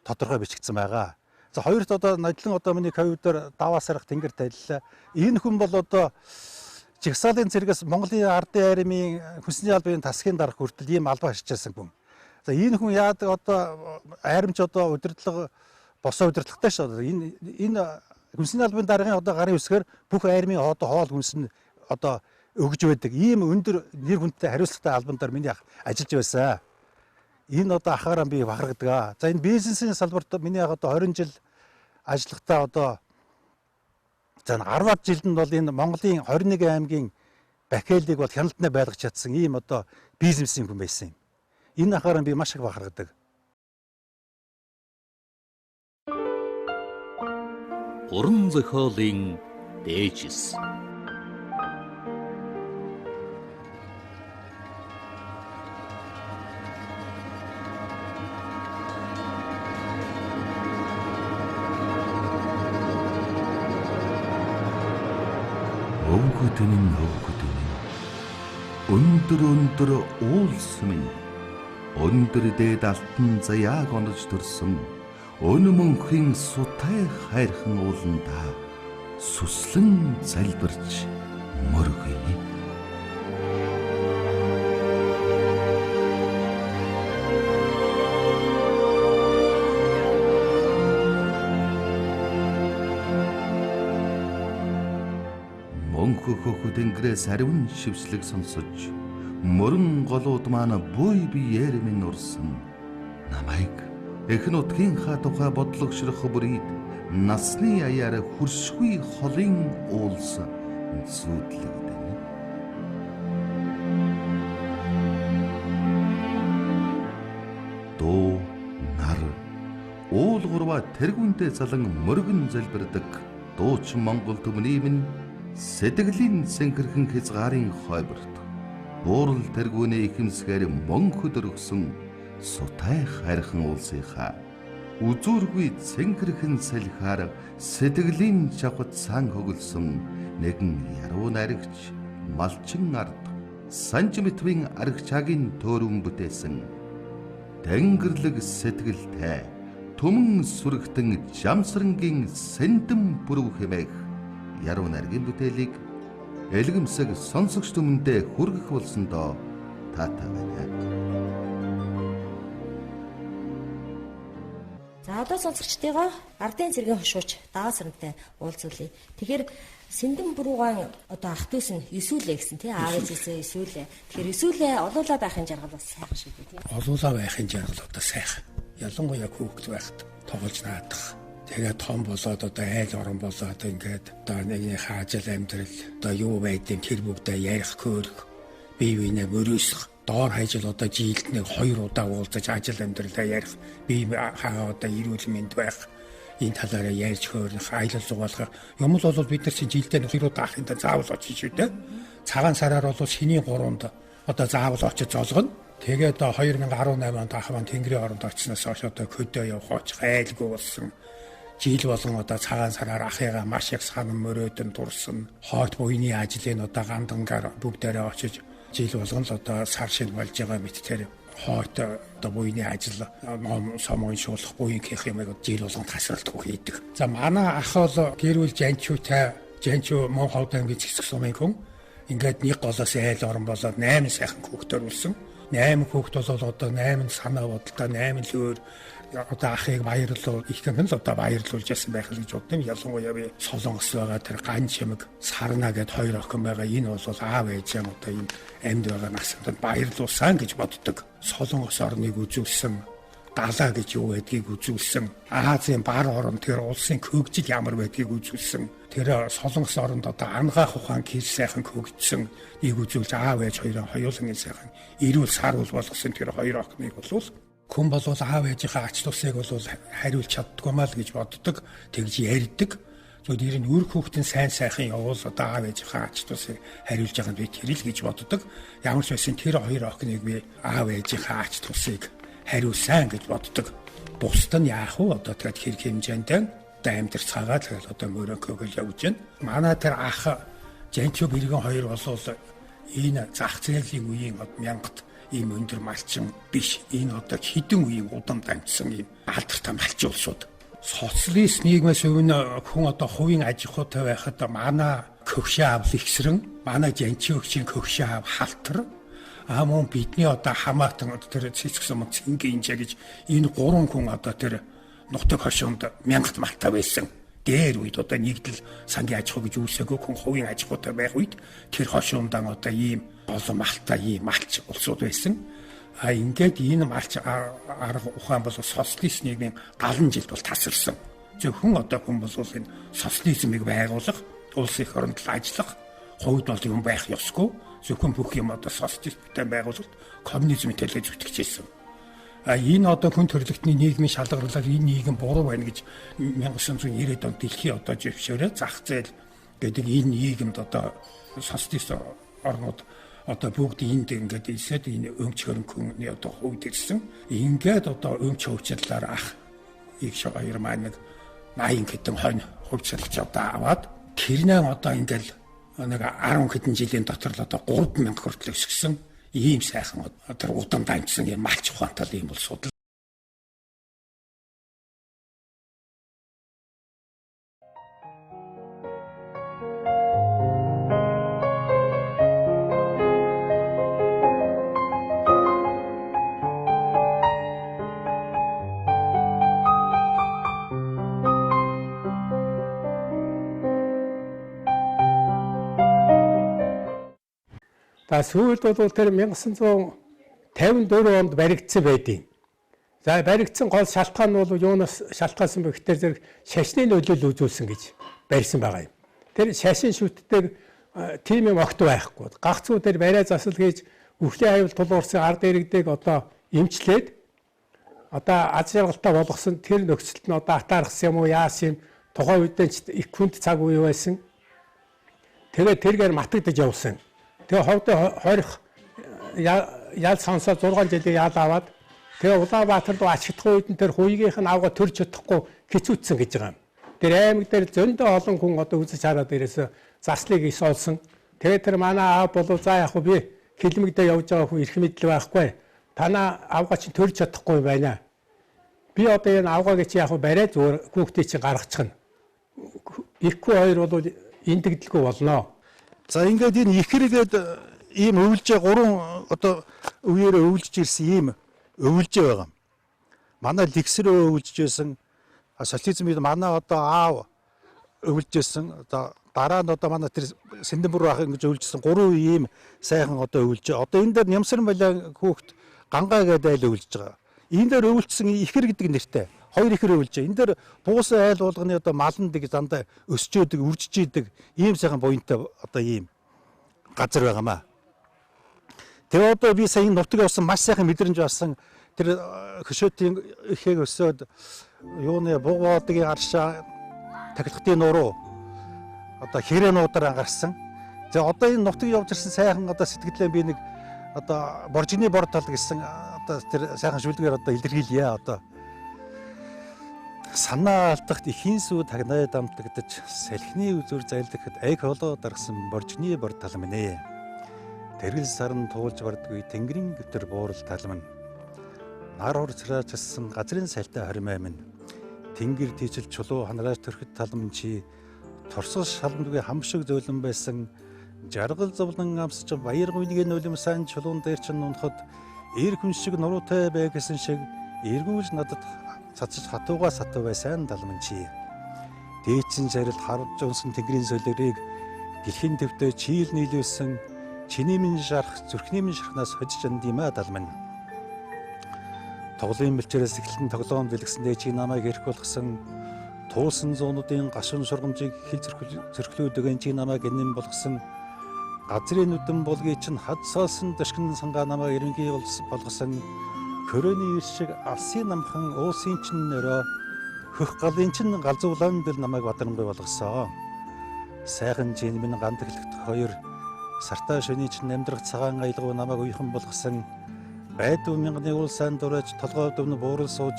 тодорхой бичигдсэн байгаа. За хоёрт одоо нодлон одоо миний ковидоор даваа сарах тэнгэр тайллаа. Энэ хүн бол одоо жигсаалын цэргээс Монголын ардын айрмын хүнсний албаны тасгийн дарга хүртэл ийм албаа ашигласан хүн. За энэ хүн яадаг одоо айрмч одоо удирдлага босоо удирдлагатай шүү. Энэ хүнсний албаны даргын одоо гарын үсгээр бүх айрмын одоо хоол хүнс нь одоо өгж байдаг. Ийм өндөр нэр хүндтэй хариуцлагатай албан дээр миний ах ажиллаж байсан. Энэ одоо ахаараа би бахархдаг. За энэ бизнесийн салбарт миний ах одоо 20 жил ажиллахдаа одоо за 10-аад жилд нь бол энэ Монголын 21 аймгийн бакелийг бол хяналтнаа байлгаж чадсан ийм одоо бизнесийн хүн байсан юм. Энэ ахаараа би маш их бахархдаг. Уран зохиолын дээжис. Өвгөдөн нь өндөр өндөр уулс минь өндөр дээд алтан заяаг онож төрсөн өн мөнхийн сутай хайрхан ууландаа сүслэн залбирч мөргөе. Мөнхөх тэнгэрээс аривн шивслэг сонсож мөрөн голууд маань буй биеэр минь урсан намайг эх нутгийнхаа тухай бодлогошрох бүрийд насны аяар хөршгүй холын уулс зүүдлэгдэнэ. Дуу нар уул гурваа тэргүнтэй залан мөргөн залбирдаг дуучин Монгол түмний минь сэтгэлийн цэнхэрхэн хязгаарын хойборт буурал тэргүүний ихэмсгээр мөнхөд өргөсөн сутай хайрхан уулсынхаа үзүүргүй цэнхэрхэн салхиар сэтгэлийн чавхад сан хөглсөн нэгэн яруу найрагч малчин ард санжмитвийн аргачаагийн төөрөн бүтээсэн тэнгерлэг сэтгэлтэй түмэн сүрэгтэн жамсрангийн сэндэм бүрв хэмээх яруу найргийн бүтээлийг элгэмсэг сонсогч түмэндээ хүргэх болсондоо таатай байна. За одоо сонсогчдыгоо ардын цэргийн хошууч Даваа сарантай уулзуулъя. Тэгэхээр Сэндэн бүрүүгаан одоо ах дүүс нь Есүлээ гэсэн тий аав ээжээсээ Есүлээ. Тэгэхээр Есүлээ олуулаа байхын жаргал бас сайхан шүү дээ тий. Олуулаа байхын жаргал одоо сайхан. Ялангуяа хүүхэд байхад тоглож наадах. Тэгээд том болоод одоо айл орон болоод ингээд одоо нэгнийхээ ажил амьдрал одоо юу байдیں۔ Тэр бүгдээ ярих, хөөрөх, бие биенээ мөрөөсөх, доор хаяжл одоо жилд нэг 2 удаа уулзаж ажил амьдралаа ярих, бие хаа одоо эрүүл мэнд байх, энэ талаараа ярьж хөөрнөх, аялал зугаалгах юм л бол бид нар чинь жилдээ нэг 2 удаа ахынтаа заавал очиж шүү дээ. Цагаан сараар бол шинийн 3-нд одоо заавал очиж золгоно. Тэгээд 2018 онд ах маань Тэнгэрийн оронд очсноос хойш одоо хөдөө явах очих айлгүй болсон. Жил болгон одоо цагаан сараар ахыгаа маш их санан мөрөөдөн дурсан. Хойт буйны ажлыг одоо гандангаар бүгдээрээ очиж жил болгон л одоо сар шинэ болж байгаа мэт тэр хойт одоо буйны ажил ном сом уншуулах буян хийх юмыг жил болгон тасралтгүй хийдэг. За манай ах бол гэр бүл Жанчуутай, Жанчуу Мөн Ховд аймгийн Цэцэг сумын хүн. Ингээд нэг голоос айл орон болоод 8 сайхан хүүхд төрүүлсэн. 8 хүүхд бол одоо 8 санаа бодолтой, 8 л өөр одоо ахыг баярлуул, ихэнх нь л одоо баярлуулж ясан байх л гэж бодсон. Ялангуяа би Солонгос байгаа тэр ган чимэг Сарна гэд хоёр охин байгаа. Энэ бол аав ээж юм одоо энэ амьд байгаа насанд баярлуулсан гэж боддог. Солонгос орныг үзүүлсэн, далаа гэж юу байдгийг үзүүлсэн. Азийн бар орон тэр улсын хөгжил ямар байдгийг үзүүлсэн. Тэр Солонгос оронд одоо ангаах ухаан гэр сайхан хөгжсөн. Нэг үзүүлж аав ээж хоёрын хоёулангийн сайхан эрүүл саруул болгосон тэр хоёр охиныг болвол хүн болвол аав ээжийнхээ ач тусыг бол хариулж чаддгүй маа л гэж боддог, тэгж ярьдаг. Зүгээр нь үр хүүхдийн сайн сайхан явуул одоо аав ээжийнхээ ач тусыг хариулж байгаа нь би тэр л гэж боддог. Ямар ч байсан тэр хоёр охиныг би аав ээжийнхээ ач тусыг хариулсан гэж боддог. Бусд нь яах вэ? Одоо тэгэд хэрэг хэмжээнд одоо амьдарцгаагаа тэгэл одоо мөрөнгөөгөл явж байна. Манай тэр ах Жанчуу бэргэн хоёр болвол энэ зах зээлийн үеийн мянгат ийм өндөр малчин биш. Энэ одоо хідэн үеийн удам дамжсан ийм алдартай малчин улсууд. Социалист нийгмээс өмнө хүн одоо хувийн аж ахуйтай байхад манай көвшөө аав ихсрэн, манай Жанчуу өгчийн көвшөө аав халтар, а мөн бидний одоо хамаатан тэр Цэцэг сум Цэнгэ инжээ гэж энэ гурван хүн одоо тэр нутаг хошуунд мянгат малтай байсан. Дээр үед одоо нэгдэл сангийн аж ахуй гэж үүсээгүй хүн хувийн аж ахуйтай байх үед тэр хошуундан одоо ийм олон малтай ийм малч улсууд байсан. А ингээд энэ малч арга ухаан бол социалист нийгмийн 70 жилд бол тасарсан. Зөвхөн одоо хүн бол энэ социализмыг байгуулах, улс их оронд ажиллах, хувьд бол юм байх ёсгүй. Зөвхөн бүх юм одоо социалист бүтээн байгуулалт коммунизмын төлөө зүтгэж ирсэн. А энэ одоо хүн төрөлхтний нийгмийн шалгарлаар энэ нийгэм буруу байна гэж 1990-ад онд дэлхийн одоо зөвшөөрөө зах зээл гэдэг энэ нийгэмд одоо социалист орнууд одоо бүгд энд ингээд ирсээд энэ өмч хөрөнгөний одоо хувьд ирсэн. Ингээд одоо өмч хөвчлөлөөр ах их шиг хоёр маань нэг 80 хэдэн хонь хувьчлалч одоо аваад тэрнээ одоо ингээд нэг 10 хэдэн жилийн дотор л одоо 3000 хүртэл өсгсөн ийм сайхан тэр удам дамжсан юм малч ухаантай ийм улсууд. За сүүлд бол тэр 1954 онд баригдсан байдیں۔ За баригдсан гол шалтгаан нь бол юунаас шалтгаалсан бэ гэхээр зэрэг шашны нөлөөлөл үзүүлсэн гэж барьсан байгаа юм. Тэр шашин шүтдэг тийм юм огт байхгүй. Гагцхүү тэр бариа засал хийж үхлийн аюул тулгуурсан ард иргэдийг одоо эмчлээд одоо аз жаргалтай болгосон тэр нөхцөлд нь одоо атаархсан юм уу яасан юм тухайн үед ч их хүнд цаг үе байсан. Тэгээд тэргээр матагдаж явсан. Тэгээ ховдын хорих ял сонсоод 6 жилийн ял аваад тэгээ Улаанбаатар руу ачигдах үед нь тэр хуйгийнх нь авга төрж чадахгүй хэцүүцсэн гэж байгаа юм. Тэр аймаг дээр зөндөө олон хүн одоо үзэж хараад ирээс заслыг ис олсон. Тэгээ тэр манай аав болов за яг би хилмигдээ явж байгаа хүн эрх мэдэл байхгүй. Танаа авга чинь төрж чадахгүй байна. Би одоо энэ авгааг чи яг бариад зүгээр хүүхдийг чинь гаргачихна. Ихгүй хоёр бол эндэгдэлгүй болно. За ингээд энэ их хэрэгэд ийм өвлжээ гурван одоо үеэрээ өвлжж ирсэн ийм өвлжээ байгаа. Манай лэгсрөө өвлжж байсан социализм үед манай одоо аав өвлжсэн одоо дараа нь одоо манай тэр Сэндэнбүр ах ингэж өвлжсэн гурван үе ийм сайхан одоо өвлжээ. Одоо энэ дээр Нямсар балиа хүүхд Гангаа гэдэг айл өвлжж байгаа. Энэ дээр өвлжсэн ихэр гэдэг нэртэй Хоёр ихэр өвлжээ. Энэ дээр буусан айл болгоны одоо маланд дандаа өсчөөдөг, үржиж идэг ийм сайхан буянтай одоо ийм газар байгаамаа. Тэгээ одоо би сая энэ нутаг явсан маш сайхан мэдрэмж авсан. Тэр хөшөөтийн ихээг өсөөд юуны бугуудгийн аршаа тахилгатын нуруу одоо хэрээ нуудараа гарсан. Тэгээ одоо энэ нутаг явж ирсэн сайхан одоо сэтгэлээ би нэг одоо боржигны бор тал гэсэн одоо тэр сайхан шүлгээр одоо илэрхийлье одоо. Санаа алдахт ихийн сүү тагнаа дамтагдаж салхины үзүр зайлдахад аяг холоо даргасан боржигны бор тал минь ээ. Тэргэл сарн туулж бардгүй тэнгэрийн гүтэр буурал тал минь. Нар хурцраачилсан газрын сальтай хоримой минь. Тэнгэр тийчл чулуу ханарааж төрөхөд тал минь чи турсгал шаламдгүй хам шиг зөөлөн байсан жаргал зовлон амсч баяр гуйнгийн нулим сайн чулуун дээр чинь унахад эр хүн шиг нуруутай бай гэсэн шиг эргүүлж надад цацаж хатууга сатуу байсан тал минь чи. Дээдсэн шарил харж унсан тэнгэрийн солирыг дэлхийн төвдөө чийл нийлүүлсэн чиний минь шарах зүрхний минь шархнаас хожиж андимаа тал минь. Тоглоом бэлчээрээс эхлэн тоглоом дэлгэсэндээ чи намайг эрх болгосон туусан зуунуудын гашуун шургамжийг хил зөрхлүүдэгэн чи намайг энэн болгосон газрын нүдэн булгийг чинь хад соосон дэшгэн сангаа намайг эренхий болгосон хөрөөний ир шиг алсын намхан уусын чинь нөрөө хөх галын чинь галзуулан дэл намайг бадрангуй болгосон. Сайхан чинь минь гандаглагдах хоёр сартаа шөний чинь амьдрах цагаан аялгау намайг уяхан болгосон. Байдгүй мянганы уул сайн дураж толгой өвдөн буурал сууж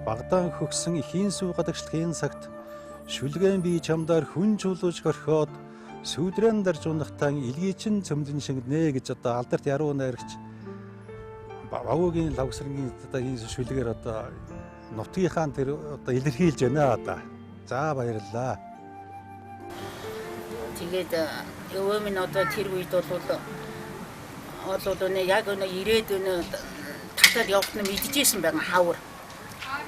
багдаан хөгсөн ихийн сүү гадагшлахын цагт шүлгэн би чамдаар хүн чулууж горхиод сүдрэн дарж унахтан илгий чин цөмдөн шингэнэ гэж одоо алдарт яруу найрагч Багуугийн лавгсрангийн одоо энэ шүлгээр одоо нутгийнхаа тэр одоо илэрхийлж байна одоо. За баярлалаа. Тэгээд өвөө минь одоо тэр үед бол өнөө яг өнөө ирээд өнөө татаад явахт нь мэдчихсэн байгаа хавар.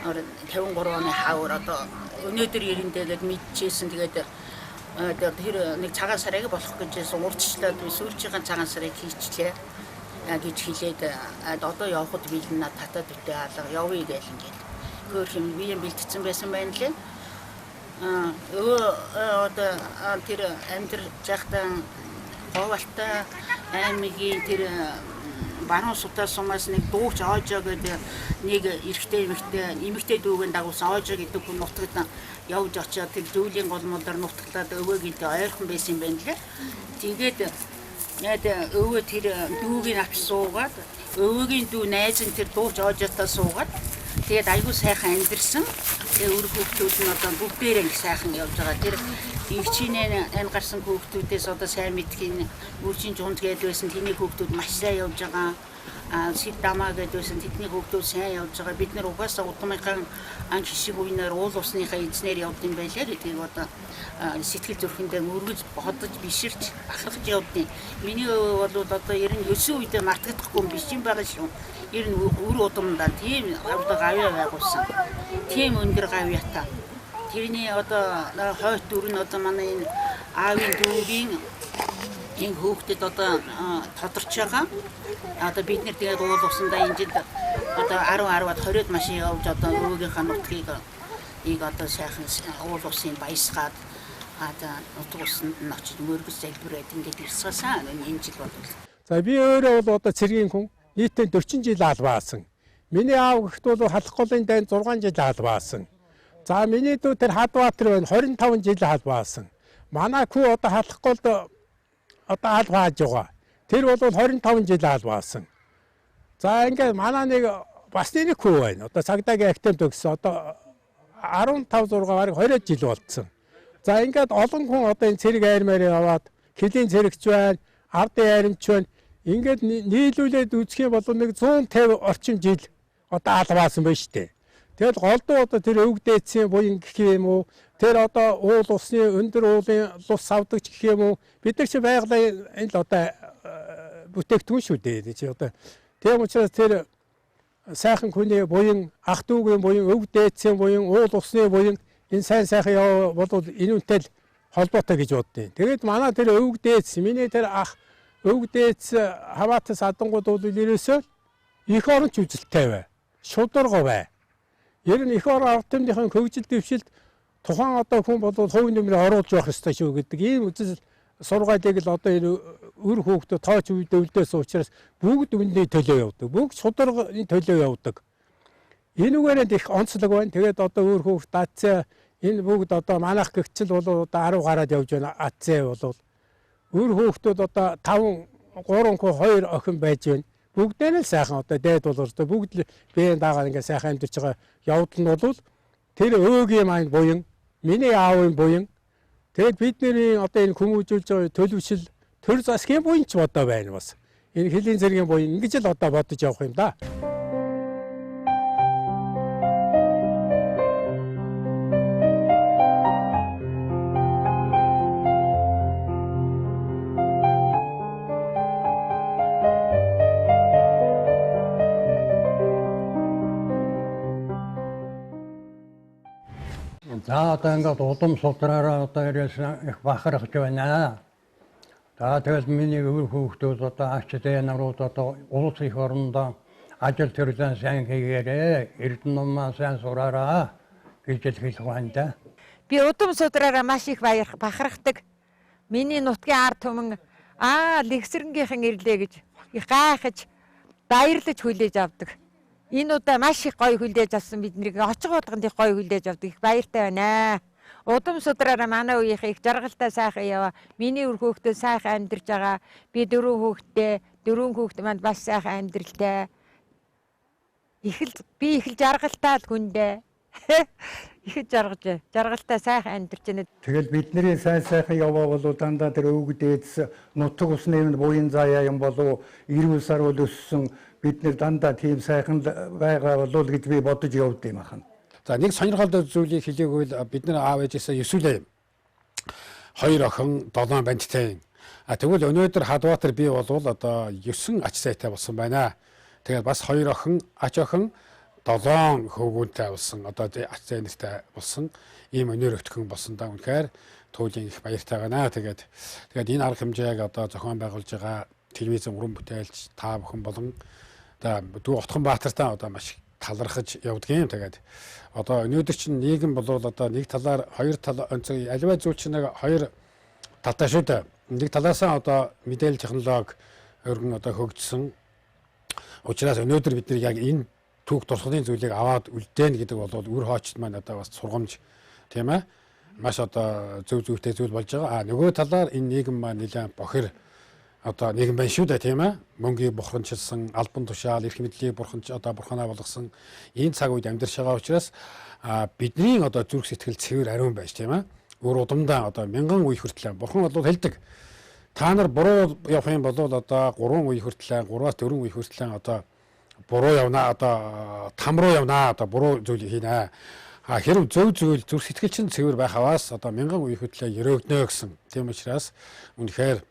53 оны хавар одоо өнөөдөр ирэндээ гээд мэдчихсэн. Тэгээд тэр нэг цагаан сарыг болох гэжсэн урьдчилаад би сүүлчийн цагаан сарыг хийчлээ гэж хэлээд одоо явхад бэлэн татаад үтэй алга явъя гээл ингээд. Хөөх юм би юм бэлтгэсэн байсан байна лээ. Өвөө одоо тэр амьдр жахтан Говьалтай аймгийн тэр баруун сутаа сумаас нэг дууч Оожоо гэдэг нэг эрэгтэй эмэгтэй дүүгэн дагуулсан Оожоо гэдэг хүн нутагт явж очиод тэр зүүлийн голмолдоор нутаглаад өвөөгийнтэй ойрхон байсан юм байна лээ. Тэгээд яг өвөө тэр дүүгийг авч суугаад өвөөгийн дүү найз нь тэр дууч Оожоотой суугаад тэгээд айгүй сайхан амьдэрсэн. Тэгээд үр хүүхдүүд нь одоо бүгдээрээ их сайхан явж байгаа. Тэр эгчийнээ энэ гарсан хүүхдүүдээс одоо сайн мэдхийн үржин жунд гээд байсан тэний хүүхдүүд маш сайн явж байгаа. Сид дамаа гээд байсан тэдний хүүхдүүд сайн явж байгаа. Бид нар угаасаа удмынхаа ан хишиг үеэр уул усныхаа эзнэр явд юм байлаа гэдгийг одоо сэтгэл зүрхэндээ өргөж бодож биширч бахархаж явдیں۔ Миний өвөө бол одоо 99 үедээ мартагдахгүй юм биш юм байгаа шүү. 90 үр удамдаа тийм одоо гавьяа байгуулсан. Тийм өндөр гавьяатай. Тэрний одоо хойт дүр нь одоо манай энэ аавын дүүгийн энэ хүүхдэд одоо тодорч байгаа. Одоо бид нэр тэгээд уул усандаа энэ жил одоо 10 10-аад 20-од машин явж одоо өвөөгийнхаа нутгийг одоо сайхан уул усын баясгаад одоо нутаг усанд нь очиж мөргөс залбираад ингээд ирсгасан энэ жил бол. За би өөрөө бол одоо цэргийн хүн нийтдээ 40 жил албаасан. Миний аав гэгт бол Халах голын дайнд 6 жил албаасан. За миний дүү тэр Хадбаатар байна 25 жил албаасан. Манай хүү одоо Халах голд одоо албааж байгаа. Тэр бол 25 жил албаасан. За ингээд манай нэг бас нэг хүү байна. Одоо цагдаагийн актив төгссөн. Одоо 15 6 бараг 20 жил болцсон. За ингээд олон хүн одоо энэ цэрэг айрмаар яваад хөлийн цэрэгч байна, ардын айрмч байна. Ингээд нийлүүлээд үзэх юм бол нэг 150 орчим жил одоо албаасан байна шүү дээ. Тэгэл голдуу одоо тэр өвгдээцийн буян гэх юм уу, тэр одоо уул усны өндөр уулын лус авдагч гэх юм уу, бид нар чи байгалийн энэ л одоо бүтээгдэхүүн шүү дээ. Чи одоо тийм учраас тэр сайхан хүний буян, ах дүүгийн буян, өвгдээцийн буян, уул усны буян энэ сайн сайхан яв бол энэ үнтэй л холбоотой гэж боддیں۔ Тэгээд манай тэр өвгдээц, миний тэр ах өвгдээц хаваатас адангууд бол ерөөсөө их оронч үзэлтэй бай. Шударга бай. Ер нь эх орон ард түмнийхэн хөгжил дэвшилд тухайн одоо хүн бол хувь нэмрээ оруулж явах ёстой шүү гэдэг ийм үзэл сургаалыг л одоо энэ үр хүүхдүүд тооч үедээ үлдээсэн учраас бүгд үнний төлөө явдаг. Бүгд шударгын төлөө явдаг. Энүүгээр нь их онцлог байна. Тэгээд одоо үр хүүхд даацаа энэ бүгд одоо манайх гэгчл бол одоо 10 гараад явж байна. Атцээ бол үр хүүхдүүд одоо 5 3 хүү 2 охин байж байна. Бүгдээ нь л сайхан одоо дээд бол одоо бүгд л биеийн дагаа ингээ сайхан амьдарч байгаа явдал нь бол тэр өөгийн маань буян, миний аавын буян. Тэгээд бидний одоо энэ хүмүүжүүлж байгаа төлөвшил төр засгийн буян ч одоо байна бас. Энэ хөлийн зэргийн буян ингэж л одоо бодож явах юм да. За одоо ингээд удам судраараа одоо ирсэн их бахархаж байна. За тэгэл миний өвөр хүүхдүүд одоо ач дээ нарууд одоо улс их орондоо ажил төрлөө сайн хийгээрэй. Эрдэнэ номоо сайн сураараа гэж л хэлэх байна да. Би удам судраараа маш их бахархдаг. Миний нутгийн ард түмэн Лэгсрэнгийнхэн ирлээ гэж их гайхаж баярлаж хүлээж авдаг. Энэ удаа маш их гоё хүлээж авсан биднийг очих болгонд их гоё хүлээж авдаг. Их баяртай байна. Удам судраараа манай үеийнх их жаргалтай сайхан яваа. Миний үр хүүхдүүд сайхан амьдарч байгаа. Би 4 хүүхэдтэй, 4 хүүхэд манд бас сайхан амьдралтай. Би их л жаргалтай л хүндээ. Их л жаргаж, жаргалтай сайхан амьдарч байна. Тэгэл бидний сайн сайхан яваа болов дандаа тэр өвөг дээдс нутаг усны буян заяа юм болов эрүүл сарвал өссөн бид нэр дандаа тийм сайхан байгаа болов гэж би бодож явд юм ахна. За нэг сонирхолтой зүйлийг хэлээгүүл бид нар аав ээжээсээ 9 юм. 2 охин 7 бандтай. А тэгвэл өнөөдөр Хадбаатар би болвол одоо 9 ач зайтай болсон байна. Тэгээд бас 2 охин, ач охин 7 хөвгүүнтэй болсон. Одоо ач зай нартай болсон. Ийм өнөр өтгөн болсон да. Үнэхээр туйлын их баяртай байна. Тэгээд энэ арга хэмжээг одоо зохион байгуулж байгаа телевизэн уран бүтээлч та бүхэн болон одоо дүү Отхон Баатартай одоо маш талархаж явдаг юм. Тэгээд одоо өнөөдөр чинь нийгэм болвол одоо нэг талаар хоёр тал онцгой аливаа зүйл чинь нэг хоёр талтай шүү дээ. Нэг талаасаа одоо мэдээлэл технологи өргөн одоо хөгжсөн. Учраас өнөөдөр бид нар яг энэ түүх туршлагын зүйлийг аваад үлдээн гэдэг бол үр хоочд маань одоо бас сургамж тийм ээ маш одоо зөв зөвтэй зүйл болж байгаа. А нөгөө талаар энэ нийгэм маань нэлээд бохир одоо нийгэм байна шүү дээ тийм ээ. Мөнгийг бурханчилсан, албан тушаал, эрх мэдлийг бурханч одоо бурханаа болгосон энэ цаг үед амьдарч байгаа учраас бидний одоо зүрх сэтгэл цэвэр ариун байж тийм ээ. Өөр удамдаа одоо мянган үе хүртэл бурхан бол хэлдэг. Та нар буруу явах юм бол одоо 3 үе хүртэл 3-аас 4 үе хүртэл одоо буруу явнаа одоо там руу явнаа одоо буруу зүйл хийнэ. А хэрв зөв зүйл зүрх сэтгэл чинь цэвэр байх аваас одоо мянган үе хүртэл ерөөгднө гэсэн. Тийм учраас үнэхээр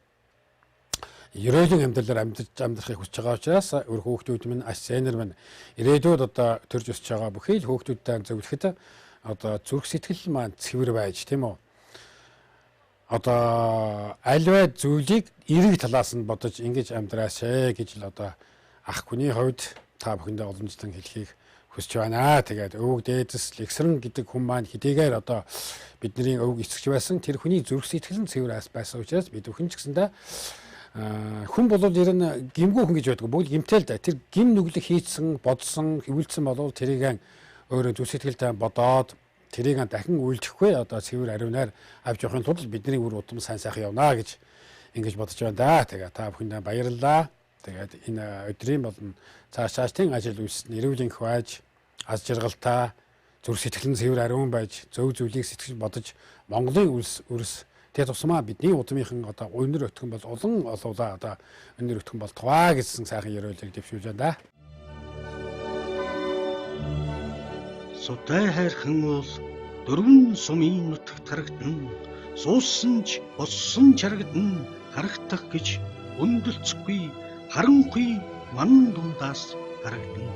ерөөлийн амьдралаар амьдрахыг хүсэж байгаа учраас өр хүүхдүүд минь аш зээнэр минь ирээдүйд одоо төрж өсөж байгаа бүхий л хүүхдүүдтэй зөвлөхөд одоо зүрх сэтгэл маань цэвэр байж тийм үү. Одоо аливаа зүйлийг эерэг талаас нь бодож ингэж амьдраасэ гэж л одоо ах хүний хувьд та бүхэндээ уламжлан хэлхийг хүсэж байна. Тэгээд өвөг дээдэс Лэгсрэн гэдэг хүн маань хэдийгээр одоо бидний өвөг эцэгч байсан тэр хүний зүрх сэтгэл нь цэвэр байсан учраас бид бүхэн ч гэсэндээ хүн болвол ер нь гимгүү хүн гэж байдаг. Бүгд гимтэй л да. Тэр гим нүглэг хийцэн, бодсон, хөвөлдсөн болвол тэрийг өөрөө зүрх сэтгэлтэй бодоод тэрийг дахин үйлдэхгүй одоо цэвэр ариунаар авч явахын тулд бидний үр удам сайн сайхан явна гэж ингэж бодож байна да. Тэгээ та бүхэндээ баярлалаа. Тэгээд энэ өдрийн болон цааш цаашдын ажил үйлс нь эрүүл энх байж, аз жаргалтай, зүрх сэтгэл нь цэвэр ариун байж, зөв зүйлийг сэтгэж бодож Монголын улс өрс тэгээ тусмаа бидний удмынхан одоо өнөр өтгөн бол улан олуулаа одоо өнөр өтгөн болтугай гэсэн сайхан ерөөлийг дэвшүүлж байна да. Сутай хайрхан уул дөрвөн сумын нутагт харагдана. Суусан ч боссон ч харагдана. Харагдах гэж өндөрлцөхгүй харанхуй ман дундаас харагдана.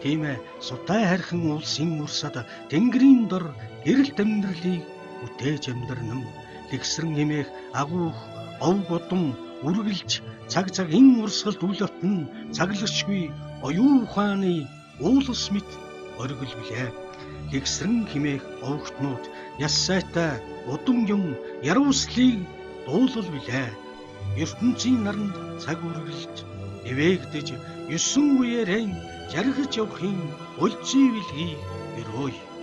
Тийм ээ, сутай хайрхан улсын урсад тэнгэрийн дор гэрэлт амьдралыг бүтээж амьдрнам. Лэгсрэн хэмээх агуух овг удам үргэлж цаг цагийн урсгалд үл отон цагларчгүй оюун ухааны уулас мэт оргил билээ. Лэгсрэн химээх овогтнууд яс сайтай удам юм яруулслыг дуулал билээ. ертөнцийн наранд цаг үргэлж эвээгдэж 9 үеэрэн жаргаж явахын өлзий билгийг өрөөе.